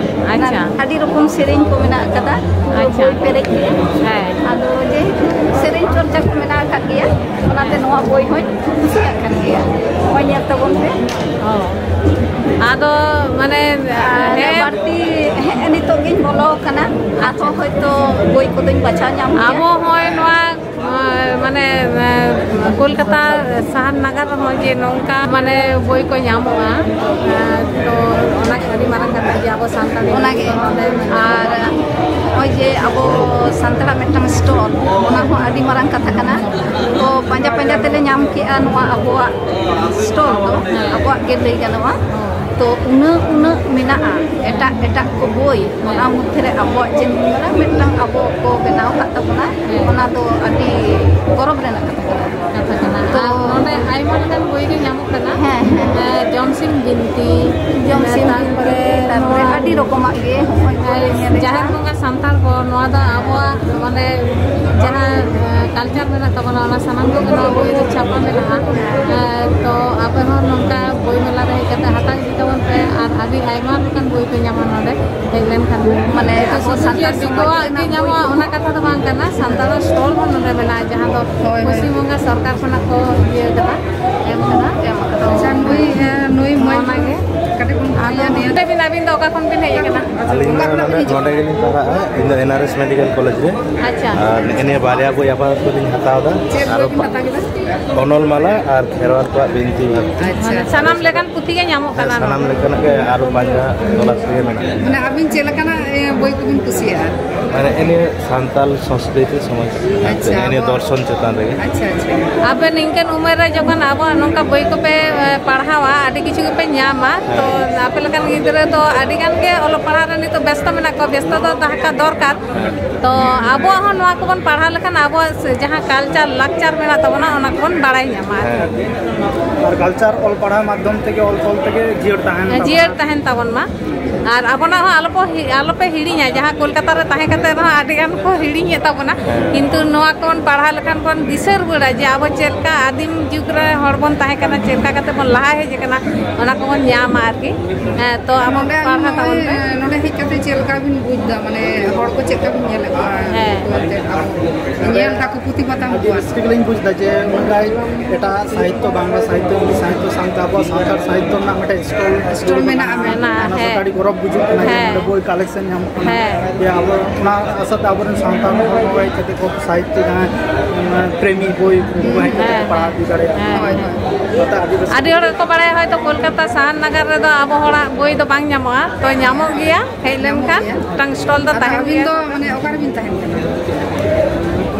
ᱟᱪᱪᱷᱟ᱾ ᱟᱹᱰᱤ ᱨᱚᱠᱚᱢ ᱥᱮᱨᱮᱧ ᱠᱚ ᱢᱮᱱᱟᱜ ᱟᱠᱟᱫᱟ᱾ ᱟᱪᱪᱷᱟ᱾ ᱵᱳᱭ ᱯᱮᱨᱮᱡ ᱜᱮ᱾ ᱦᱮᱸ᱾ ᱟᱫᱚ ᱡᱮᱦᱮᱛᱩ ᱥᱮᱨᱮᱧ ᱪᱚᱨᱪᱟ ᱠᱚ ᱢᱮᱱᱟᱜ ᱟᱠᱟᱫ ᱜᱮᱭᱟ, ᱚᱱᱟᱛᱮ ᱱᱚᱣᱟ ᱵᱳᱭ ᱦᱚᱸᱧ ᱠᱩᱥᱤᱭᱟᱜ ᱠᱟᱱ ᱜᱮᱭᱟ᱾ ᱱᱚᱜᱼᱚᱭ ᱧᱮᱞ ᱛᱟᱵᱚᱱ ᱯᱮ᱾ ᱚ᱾ ᱟᱫᱚ ᱢᱟᱱᱮ, ᱟᱨ ᱦᱮᱸ᱾ ᱵᱟᱹᱲᱛᱤ ᱦᱮᱸ, ᱱᱤᱛᱚᱜ ᱜᱤᱧ ᱵᱚᱞᱚ ᱟᱠᱟᱱᱟ, ᱟᱨᱦᱚᱸ ᱦᱚᱭᱛᱳ ᱵᱳᱭ ᱠᱚᱫᱚᱧ ᱵᱟᱪᱷᱟᱣ ᱧᱟᱢ ᱜᱮᱭᱟ᱾ ᱟᱵᱚ ᱦᱚᱸᱜᱼᱚᱭ ᱱᱚᱣᱟ, ᱱᱚᱣᱟ, ᱢᱟᱱᱮ, ᱠᱳᱞᱠᱟᱛᱟ ᱥᱟᱦᱟᱨ ᱱᱟᱜᱟᱨ ᱨᱮᱦᱚᱸ ᱡᱮ ᱱᱚᱝᱠᱟ ᱢᱟᱱᱮ ᱵᱳᱭ ᱠᱚ ᱧᱟᱢᱚᱜᱼᱟ, ᱛᱚ ᱚᱱᱟ ᱟᱹᱰᱤ ᱢᱟᱨᱟᱝ ᱠᱟᱛᱷᱟ ᱡᱮ ᱟᱵᱚ ᱥᱟᱱᱛᱟᱲᱤ ᱚᱱᱟᱜᱮ᱾ ᱱᱚᱰᱮ ᱢᱮᱱᱟᱜᱼᱟ᱾ ᱟᱨ ᱱᱚᱜᱼᱚᱭ ᱡᱮ ᱟᱵᱚ ᱥᱟᱱᱛᱟᱲᱟᱜ ᱢᱤᱫᱴᱟᱝ ᱥᱴᱚᱞ, ᱚᱱᱟ ᱦᱚᱸ ᱟᱹᱰᱤ ᱢᱟᱨᱟᱝ ᱠᱟᱛᱷᱟ ᱠᱟᱱᱟ᱾ ᱛᱚ ᱯᱟᱸᱡᱟ ᱯᱟᱸᱡᱟ ᱛᱮᱞᱮ ᱧᱟᱢ ᱠᱮᱜᱼᱟ ᱱᱚᱣᱟ ᱟᱵᱚᱣᱟᱜ ᱥᱴᱚᱞ ᱫᱚ, ᱦᱮᱸ᱾ ᱟᱵᱚᱣᱟᱜ ᱜᱮ ᱞᱟᱹᱭ ᱜᱟᱱᱚᱜᱼᱟ᱾ ᱛᱚ ᱩᱱᱟᱹᱜ ᱩᱱᱟᱹᱜ ᱢᱮᱱᱟᱜᱼᱟ ᱮᱴᱟᱜ ᱮᱴᱟᱜ ᱠᱚ ᱵᱳᱭ, ᱚᱱᱟ ᱢᱚᱫᱽᱫᱷᱮ ᱨᱮ ᱟᱵᱚᱣᱟᱜ ᱡᱮ ᱱᱩᱱ ᱢᱟᱨᱟᱝ ᱢᱤᱫᱴᱟᱝ ᱟᱵᱚ ᱠᱚ ᱵᱮᱱᱟᱣ ᱟᱠᱟᱫ ᱛᱟᱵᱚᱱᱟ, ᱦᱮᱸ᱾ ᱚᱱᱟ ᱫᱚ ᱟᱹᱰᱤ ᱜᱚᱨᱚᱵᱽ ᱨᱮᱱᱟᱜ ᱠᱟᱛᱷᱟ ᱠᱟᱱᱟ᱾ ᱠᱟᱛᱷᱟ ᱠᱟᱱᱟ᱾ ᱛᱚ ᱟᱨ ᱱᱚᱰᱮ ᱟᱭᱢᱟ ᱞᱮᱠᱟᱱ ᱵᱳᱭ ᱜᱮ ᱧᱟᱢᱚᱜ ᱠᱟᱱᱟ᱾ ᱦᱮᱸ, ᱦᱮᱸ᱾ ᱮᱸ, ᱡᱚᱢᱥᱤᱢ ᱵᱤᱱᱛᱤ, ᱡᱚᱢᱥᱤᱢ ᱛᱟᱨᱯᱚᱨᱮ ᱵᱤᱱᱛᱤ, ᱛᱟᱨᱯᱚᱨᱮ ᱱᱚᱣᱟ ᱟᱹᱰᱤ ᱨᱚᱠᱚᱢᱟᱜ ᱜᱮ ᱦᱚᱸᱜᱼᱚᱭ ᱠᱚ ᱮᱸ, ᱧᱮᱞᱮᱫᱼᱟ᱾ ᱡᱟᱦᱮᱨ ᱵᱚᱸᱜᱟ ᱥᱟᱱᱛᱟᱲ ᱠᱚ, ᱱᱚᱣᱟ ᱫᱚ ᱟᱵᱚᱣᱟᱜ ᱢᱟᱱᱮ ᱡᱟᱦᱟᱸ, ᱮᱸ, ᱠᱟᱞᱪᱟᱨ ᱢᱮᱱᱟᱜ ᱛᱟᱵᱚᱱᱟ, ᱚᱱᱟ ᱥᱟᱱᱟᱢ ᱠᱚᱜᱮ ᱱᱚᱣᱟ ᱵᱳᱭ ᱨᱮ ᱪᱷᱟᱯᱟ ᱢᱮᱱᱟᱜᱼᱟ᱾ ᱮᱸ, ᱛᱚ ᱟᱯᱮ ᱦᱚᱸ ᱱᱚᱝᱠᱟ ᱵᱳᱭ ᱢᱮᱞᱟ ᱨᱮ ᱦᱮᱡ ᱠᱟᱛᱮ ᱦᱟᱛᱟᱣ ᱤᱫᱤ ᱛᱟᱵᱚᱱ ᱯᱮ, ᱟᱨ ᱟᱹᱰᱤ ᱟᱭᱢᱟ ᱞᱮᱠᱟᱱ ᱵᱳᱭ ᱯᱮ ᱧᱟᱢᱟ ᱱᱚᱰᱮ ᱦᱮᱡ ᱞᱮᱱᱠᱷᱟᱱ ᱜᱮ᱾ ᱢᱟᱱᱮ ᱛᱚ ᱟᱵᱚ ᱥᱩᱫᱷᱩ ᱡᱮ ᱥᱟᱱᱛᱟᱲ ᱥᱚᱢᱟᱡᱽ ᱫᱤᱠᱩᱣᱟᱜ ᱜᱮ ᱨᱮᱱᱟᱜ ᱵᱳᱭ ᱧᱟᱢᱚᱜᱼᱟ, ᱠᱚ ᱚᱱᱟ ᱠᱟᱛᱷᱟ ᱫᱚ ᱵᱟᱝ ᱠᱟᱱᱟ᱾ ᱥᱟᱱᱛᱟᱲᱟᱜ ᱥᱴᱚᱞ ᱦᱚᱸ ᱱᱚᱰᱮ ᱢᱮᱱᱟᱜᱼᱟ, ᱡᱟᱦᱟᱸ ᱫᱚ ᱦᱳᱭ, ᱦᱳᱭ᱾ ᱯᱚᱥᱪᱤᱢ ᱵᱚᱝᱜᱚ ᱥᱚᱨᱠᱟᱨ ᱠᱷᱚᱱᱟᱜ ᱠᱚ ᱤᱭᱟᱹ ᱠᱟᱫᱟ, ᱮᱢ ᱠᱟᱫᱟ᱾ ᱮᱢ ᱟᱠᱟᱫᱟ᱾ ᱟᱪᱪᱷᱟ, ᱱᱩᱭ, ᱮ, ᱱᱩᱭ ᱢᱚᱡᱽ ᱚᱱᱟᱜᱮ᱾ ᱠᱟᱹᱴᱤᱡ ᱵᱚᱱ ᱟᱫᱚ ᱠᱩᱞᱤᱭᱟ ᱱᱤᱭᱟᱹ᱾ ᱞᱟᱹᱭ ᱵᱤᱱ, ᱟᱹᱵᱤᱱ ᱫᱚ ᱚᱠᱟ ᱠᱷᱚᱱ ᱵᱤᱱ ᱦᱮᱡ ᱟᱠᱟᱱᱟ? ᱟᱹᱞᱤᱧ ᱫᱚ ᱱᱚᱰᱮ, ᱱᱚᱰᱮ ᱜᱮᱞᱤᱧ ᱯᱟᱲᱦᱟᱜᱼᱟ᱾ ᱤᱧ ᱫᱚ ᱮᱱ ᱟᱨ ᱮᱥ ᱢᱮᱰᱤᱠᱮᱞ ᱠᱚᱞᱮᱡᱽ ᱨᱮ᱾ ᱟᱪᱪᱷᱟ᱾ ᱟᱨ ᱱᱮᱜᱼᱮ ᱱᱤᱭᱟᱹ ᱵᱟᱨᱭᱟ ᱵᱳᱭ ᱟᱯᱟᱛᱚᱛᱚ ᱞᱤᱧ ᱦᱟᱛᱟᱣ ᱮᱫᱟ᱾ ᱪᱮᱫ ᱟᱨᱚ ᱵᱳᱭ ᱵᱤᱱ ᱦᱟᱛᱟᱣ ᱠᱮᱫᱟ? ᱚᱱᱚᱞ ᱢᱟᱞᱟ ᱟᱨ ᱠᱷᱮᱨᱣᱟᱞ ᱠᱚᱣᱟᱜ ᱵᱤᱱᱛᱤ ᱵᱷᱟᱵᱽ᱾ ᱟᱪᱪᱷᱟ᱾ ᱢᱟᱱᱮ ᱥᱟᱱᱟᱢ ᱞᱮᱠᱟᱱ ᱯᱩᱛᱷᱤ ᱜᱮ ᱧᱟᱢᱚᱜ ᱠᱟᱱᱟ ᱥᱟᱱᱟᱢ ᱱᱚᱰᱮ? ᱞᱮᱠᱟᱱᱟᱜ ᱜᱮ ᱟᱨᱚ ᱯᱟᱸᱡᱟ ᱛᱚᱞᱟᱥ ᱨᱮᱜᱮ ᱢᱮᱱᱟᱜᱼᱟ᱾ ᱢᱟᱱᱮ ᱟᱹᱵᱤᱱ ᱪᱮᱫ ᱞᱮᱠᱟᱱᱟᱜ, ᱮ, ᱵᱳᱭ ᱠᱚᱵᱤᱱ ᱠᱩᱥᱤᱭᱟᱜᱼᱟ? ᱢᱟᱱᱮ ᱱᱤᱭᱟᱹ ᱥᱟᱱᱛᱟᱞ ᱥᱚᱝᱥᱠᱨᱤᱛᱤ ᱥᱚᱢᱟᱡᱽ, ᱟᱪᱪᱷᱟ, ᱱᱤᱭᱟᱹ ᱟᱵᱚ ᱫᱚᱨᱥᱚᱱ ᱪᱮᱛᱟᱱ ᱨᱮᱜᱮ᱾ ᱟᱪᱪᱷᱟ, ᱟᱪᱪᱷᱟ᱾ ᱟᱯᱮ ᱱᱤᱝᱠᱟᱹᱱ ᱩᱢᱮᱨ ᱨᱮ ᱡᱚᱠᱷᱚᱱ ᱟᱵᱚᱣᱟᱜ ᱱᱚᱝᱠᱟ ᱵᱳᱭ ᱠᱚᱯᱮ, ᱮ, ᱯᱟᱲᱦᱟᱣᱟ, ᱟᱹᱰᱤ ᱠᱤᱪᱷᱩ ᱜᱮᱯᱮ ᱧᱟᱢᱟ᱾ ᱛᱚ ᱦᱮᱸ᱾ ᱟᱯᱮ ᱞᱮᱠᱟᱱ ᱜᱤᱫᱽᱨᱟᱹ ᱫᱚ ᱟᱹᱰᱤ ᱜᱟᱱ ᱜᱮ ᱚᱞᱚᱜ ᱯᱟᱲᱦᱟᱣ ᱨᱮ ᱱᱤᱛᱚᱜ ᱵᱮᱥᱛᱚ ᱢᱮᱱᱟᱜ ᱠᱚᱣᱟ, ᱵᱮᱥᱛᱚ ᱫᱚ ᱛᱟᱦᱮᱸ ᱠᱟᱜ ᱫᱚᱨᱠᱟᱨ᱾ ᱦᱮᱸ᱾ ᱛᱚ ᱟᱵᱚᱣᱟᱜ ᱦᱚᱸ ᱱᱚᱣᱟ ᱠᱚᱵᱚᱱ ᱯᱟᱲᱦᱟᱣ ᱞᱮᱠᱷᱟᱱ ᱟᱵᱚᱣᱟᱜ ᱥᱮ ᱡᱟᱦᱟᱸ ᱠᱟᱞᱪᱟᱨ, ᱞᱟᱠᱪᱟᱨ ᱢᱮᱱᱟᱜ ᱛᱟᱵᱚᱱᱟ, ᱚᱱᱟ ᱠᱚᱵᱚᱱ ᱵᱟᱲᱟᱭ ᱧᱟᱢᱟ ᱟᱨᱠᱤ᱾ ᱦᱮᱸ᱾ ᱟᱨ ᱠᱟᱞᱪᱟᱨ ᱚᱞ ᱯᱟᱲᱦᱟᱣ ᱢᱟᱫᱽᱫᱷᱚᱢ ᱛᱮᱜᱮ, ᱚᱞ ᱛᱚᱞ ᱛᱮᱜᱮ ᱡᱤᱭᱟᱹᱲ ᱛᱟᱦᱮᱱ ᱦᱮᱸ, ᱛᱟᱵᱚᱱᱟ᱾ ᱡᱤᱭᱟᱹᱲ ᱛᱟᱦᱮᱱ ᱛᱟᱵᱚᱱ ᱢᱟ᱾ ᱟᱨ ᱟᱵᱚᱱᱟᱜ ᱦᱚᱸ ᱟᱞᱚ ᱠᱚ ᱦᱤ-, ᱟᱞᱚᱯᱮ ᱦᱤᱲᱤᱧᱟ, ᱡᱟᱦᱟᱸ ᱠᱳᱞᱠᱟᱛᱟ ᱨᱮ ᱛᱟᱦᱮᱸ ᱠᱟᱛᱮ ᱨᱮᱦᱚᱸ ᱟᱹᱰᱤ ᱜᱟᱱ ᱠᱚ ᱦᱤᱲᱤᱧᱮᱫ ᱛᱟᱵᱚᱱᱟ, ᱦᱮᱸ᱾ ᱠᱤᱱᱛᱩ ᱱᱚᱣᱟ ᱠᱚᱵᱚᱱ ᱯᱟᱲᱦᱟᱣ ᱞᱮᱠᱷᱟᱱ ᱵᱚᱱ ᱫᱤᱥᱟᱹ ᱨᱩᱣᱟᱹᱲᱟ ᱡᱮ ᱟᱵᱚ ᱪᱮᱫ ᱞᱮᱠᱟ ᱟᱹᱫᱤᱢ ᱡᱩᱜᱽ ᱨᱮ ᱦᱚᱲ ᱵᱚᱱ ᱛᱟᱦᱮᱸ ᱠᱟᱱᱟ, ᱪᱮᱫ ᱞᱮᱠᱟ ᱠᱟᱛᱮ ᱵᱚᱱ ᱞᱟᱦᱟ ᱦᱮᱡ ᱟᱠᱟᱱᱟ, ᱚᱱᱟ ᱠᱚᱵᱚᱱ ᱧᱟᱢᱟ ᱟᱨᱠᱤ᱾ ᱦᱮᱸ, ᱛᱚ ᱟᱵᱚ ᱱᱚᱰᱮ ᱟᱹᱞᱤᱧ ᱯᱟᱲᱦᱟᱣ ᱛᱟᱵᱚᱱ ᱱᱚᱜᱼᱚᱭ, ᱯᱮ᱾ ᱱᱚᱰᱮ ᱦᱮᱡ ᱠᱟᱛᱮ ᱪᱮᱫ ᱞᱮᱠᱟ ᱵᱤᱱ ᱵᱩᱡᱽ ᱮᱫᱟ? ᱢᱟᱱᱮ ᱦᱚᱲ ᱠᱚ ᱪᱮᱫ ᱞᱮᱠᱟ ᱵᱤᱱ ᱧᱮᱞᱮᱫ ᱠᱚᱣᱟ? ᱦᱮᱸ᱾ ᱩᱱᱠᱩ ᱟᱛᱮᱫ ᱟᱵᱚ ᱧᱮᱞ ᱫᱟᱠᱚ ᱯᱩᱛᱷᱤ ᱯᱟᱛᱷᱟᱢ ᱟᱹᱰᱤ ᱠᱚ᱾ ᱨᱟᱹᱥᱠᱟᱹ ᱜᱮᱞᱤᱧ ᱵᱩᱡᱽ ᱮᱫᱟ ᱡᱮ ᱱᱚᱝᱠᱟ ᱮᱴᱟᱜ ᱥᱟᱦᱤᱛᱛᱚ, ᱵᱟᱝᱞᱟ ᱥᱟᱦᱤᱛᱛᱚ, ᱤᱝᱞᱤᱥ ᱥᱟᱦᱤᱛᱛᱚ ᱥᱟᱶᱛᱮ ᱟᱵᱚᱣᱟᱜ ᱥᱟᱱᱛᱟᱲ ᱥᱟᱦᱤᱛᱛᱚ ᱨᱮᱱᱟᱜ ᱢᱤᱫᱴᱮᱱ ᱥᱴᱚᱞ, ᱥᱴᱚᱞ ᱢᱮᱱᱟᱜᱼᱟ᱾ ᱢᱮᱱᱟᱜᱼᱟ, ᱚᱱᱟ ᱥᱟᱶᱛᱮ ᱦᱮᱸ᱾ ᱟᱹᱰᱤ ᱜᱚᱨᱚᱵᱽ ᱵᱩᱡᱩᱜ ᱠᱟᱱᱟ ᱡᱮ ᱦᱮᱸ᱾ ᱱᱚᱰᱮ ᱵᱳᱭ ᱠᱟᱞᱮᱠᱥᱚᱱ ᱧᱟᱢᱚᱜ ᱠᱟᱱᱟ᱾ ᱦᱮᱸ᱾ ᱡᱮ ᱟᱵᱚ ᱚᱱᱟ ᱥᱟᱶᱛᱮ ᱟᱵᱚᱨᱮᱱ ᱥᱟᱱᱛᱟᱲ ᱦᱚᱲ ᱠᱚ ᱦᱮᱡ ᱠᱟᱛᱮ ᱠᱚ ᱥᱟᱦᱤᱛᱛᱚ ᱡᱟᱦᱟᱸ, ᱚᱱᱟ ᱯᱨᱮᱢᱤ ᱵᱳᱭ ᱠᱚ ᱦᱮᱡ ᱠᱟᱛᱮ ᱦᱮᱸ᱾ ᱯᱟᱲᱦᱟᱣ ᱤᱫᱤ ᱫᱟᱲᱮᱭᱟᱜᱼᱟ᱾ ᱦᱮᱸ᱾ ᱦᱳᱭ, ᱦᱳᱭ᱾ ᱚᱱᱟᱛᱮ ᱟᱹᱰᱤ ᱨᱟᱹᱥᱠᱟᱹ᱾ ᱟᱹᱰᱤ ᱦᱚᱲ ᱜᱮᱠᱚ ᱵᱟᱲᱟᱭᱟ ᱦᱚᱭᱛᱳ ᱠᱳᱞᱠᱟᱛᱟ ᱥᱟᱦᱟᱨ ᱱᱟᱜᱟᱨ ᱨᱮᱫᱚ ᱟᱵᱚ ᱦᱚᱲᱟᱜ ᱵᱳᱭ ᱫᱚ ᱵᱟᱝ ᱧᱟᱢᱚᱜᱼᱟ, ᱛᱚ ᱧᱟᱢᱚᱜ ᱜᱮᱭᱟ᱾ ᱦᱮᱡ ᱧᱟᱢᱚᱜ ᱞᱮᱱᱠᱷᱟᱱ ᱜᱮᱭᱟ᱾ ᱢᱤᱫᱴᱟᱝ ᱥᱴᱚᱞ ᱫᱚ ᱟᱫᱚ ᱛᱟᱦᱮᱱ ᱟᱹᱵᱤᱱ ᱜᱮᱭᱟ᱾ ᱫᱚ ᱢᱟᱱᱮ ᱚᱠᱟ ᱨᱮᱵᱤᱱ ᱛᱟᱦᱮᱱ ᱠᱟᱱᱟ?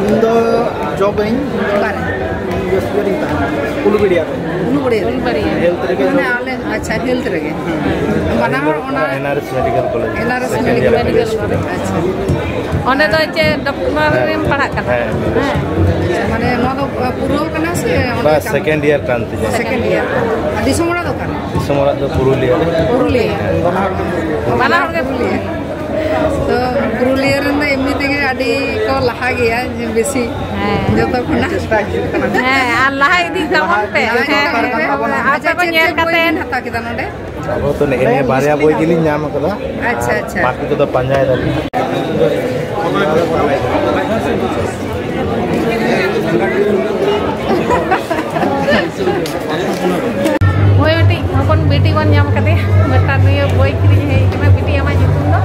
ᱤᱧ ᱫᱚ ᱡᱚᱵ ᱟᱹᱧ, ᱚᱠᱟᱨᱮ? ᱤᱭᱩ ᱮᱥ ᱨᱤᱧ ᱛᱟᱦᱮᱱᱟ, ᱩᱞᱩᱵᱮᱲᱤᱭᱟ ᱨᱮ᱾ ᱩᱞᱩᱵᱮᱲᱤᱭᱟ ᱨᱮ? ᱦᱮᱞᱛᱷ ᱨᱮᱜᱮ ᱢᱟᱱᱮ ᱡᱚᱵ᱾ ᱟᱞᱮ, ᱟᱪᱪᱷᱟ, ᱦᱮᱞᱛᱷ ᱨᱮᱜᱮ᱾ ᱦᱮᱸ᱾ ᱵᱟᱱᱟ ᱦᱚᱲ ᱚᱱᱟ ᱮᱱ R S medical college, N R S second year medical college. College, ᱟᱪᱪᱷᱟ᱾ ᱚᱸᱰᱮ ᱫᱚ ᱪᱮᱫ ᱰᱚᱠᱴᱚᱨ ᱨᱮᱢ ᱯᱟᱲᱦᱟᱜ ᱠᱟᱱᱟ? ᱦᱮᱸ᱾ ᱦᱮᱸ᱾ ᱢᱟᱱᱮ ᱱᱚᱣᱟ ᱫᱚ ᱯᱩᱨᱟᱹᱣ ᱠᱟᱱᱟ ᱥᱮ ᱚᱸᱰᱮ ᱵᱟ, ᱪᱟᱞᱟᱜ? ᱥᱮᱠᱮᱱᱰ ᱤᱭᱟᱨ ᱠᱟᱱ ᱛᱤᱧᱟᱹ᱾ Second year. ᱟᱨ ᱫᱤᱥᱚᱢ ᱚᱲᱟᱜ ᱫᱚ ᱚᱠᱟᱨᱮ? ᱫᱤᱥᱚᱢ ᱚᱲᱟᱜ ᱫᱚ ᱯᱩᱨᱩᱞᱤᱭᱟᱹ ᱨᱮ᱾ ᱯᱩᱨᱩᱞᱤᱭᱟᱹ᱾ ᱵᱟᱱᱟ ᱦᱚᱲ ᱜᱮ ᱯᱩᱨᱩᱞᱤᱭᱟᱹ᱾ ᱵᱟᱱᱟ ᱦᱚᱲ ᱜᱮ ᱯᱩᱨᱩᱞᱤᱭᱟᱹ᱾ ᱛᱚ, ᱯᱩᱨᱩᱞᱤᱭᱟᱹ ᱨᱮᱱ ᱫᱚ ᱮᱢᱱᱤ ᱛᱮᱜᱮ ᱟᱹᱰᱤ ᱠᱚ ᱞᱟᱦᱟ ᱜᱮᱭᱟ, ᱡᱮ ᱵᱮᱥᱤ ᱦᱮᱸ᱾ ᱡᱚᱛᱚ ᱠᱷᱚᱱᱟᱜ᱾ ᱪᱮᱥᱴᱟ ᱦᱩᱭᱩᱜ ᱠᱟᱱᱟ᱾ ᱦᱮᱸ, ᱟᱨ ᱞᱟᱦᱟ ᱤᱫᱤ ᱛᱟᱵᱚᱱ ᱯᱮ᱾ ᱞᱟᱦᱟ ᱤᱫᱤ ᱦᱮᱸ, ᱫᱚᱨᱠᱟᱨ ᱠᱟᱱ ᱛᱟᱵᱚᱱᱟ᱾ ᱟᱯᱮ ᱟᱪᱪᱷᱟ, ᱠᱚ ᱪᱮᱫ ᱧᱮᱞ ᱪᱮᱫ ᱵᱳᱭ ᱠᱟᱛᱮ᱾ ᱵᱤᱱ ᱦᱟᱛᱟᱣ ᱠᱮᱫᱟ ᱱᱚᱰᱮ? ᱟᱵᱚ ᱛᱚ ᱱᱮᱜᱼᱮ ᱱᱤᱭᱟᱹ ᱵᱟᱨᱭᱟ ᱵᱳᱭ ᱜᱮᱞᱤᱧ ᱧᱟᱢ ᱟᱠᱟᱫᱟ᱾ ᱟᱪᱪᱷᱟ, ᱟᱪᱪᱷᱟ᱾ ᱵᱟᱹᱠᱤ ᱠᱚᱫᱚ ᱯᱟᱸᱡᱟᱭ ᱫᱟᱞᱤᱧ᱾ ᱦᱳᱭ, ᱢᱤᱫᱴᱤᱡ ᱦᱚᱯᱚᱱ ᱵᱤᱴᱤ ᱵᱚᱱ ᱧᱟᱢ ᱠᱟᱫᱮᱭᱟ᱾ ᱢᱤᱫᱴᱟᱝ ᱱᱩᱭ ᱵᱳᱭ ᱠᱤᱨᱤᱧ ᱦᱮᱡ ᱠᱟᱱᱟ᱾ ᱵᱤᱴᱤ, ᱟᱢᱟᱜ ᱧᱩᱛᱩᱢ ᱫᱚ?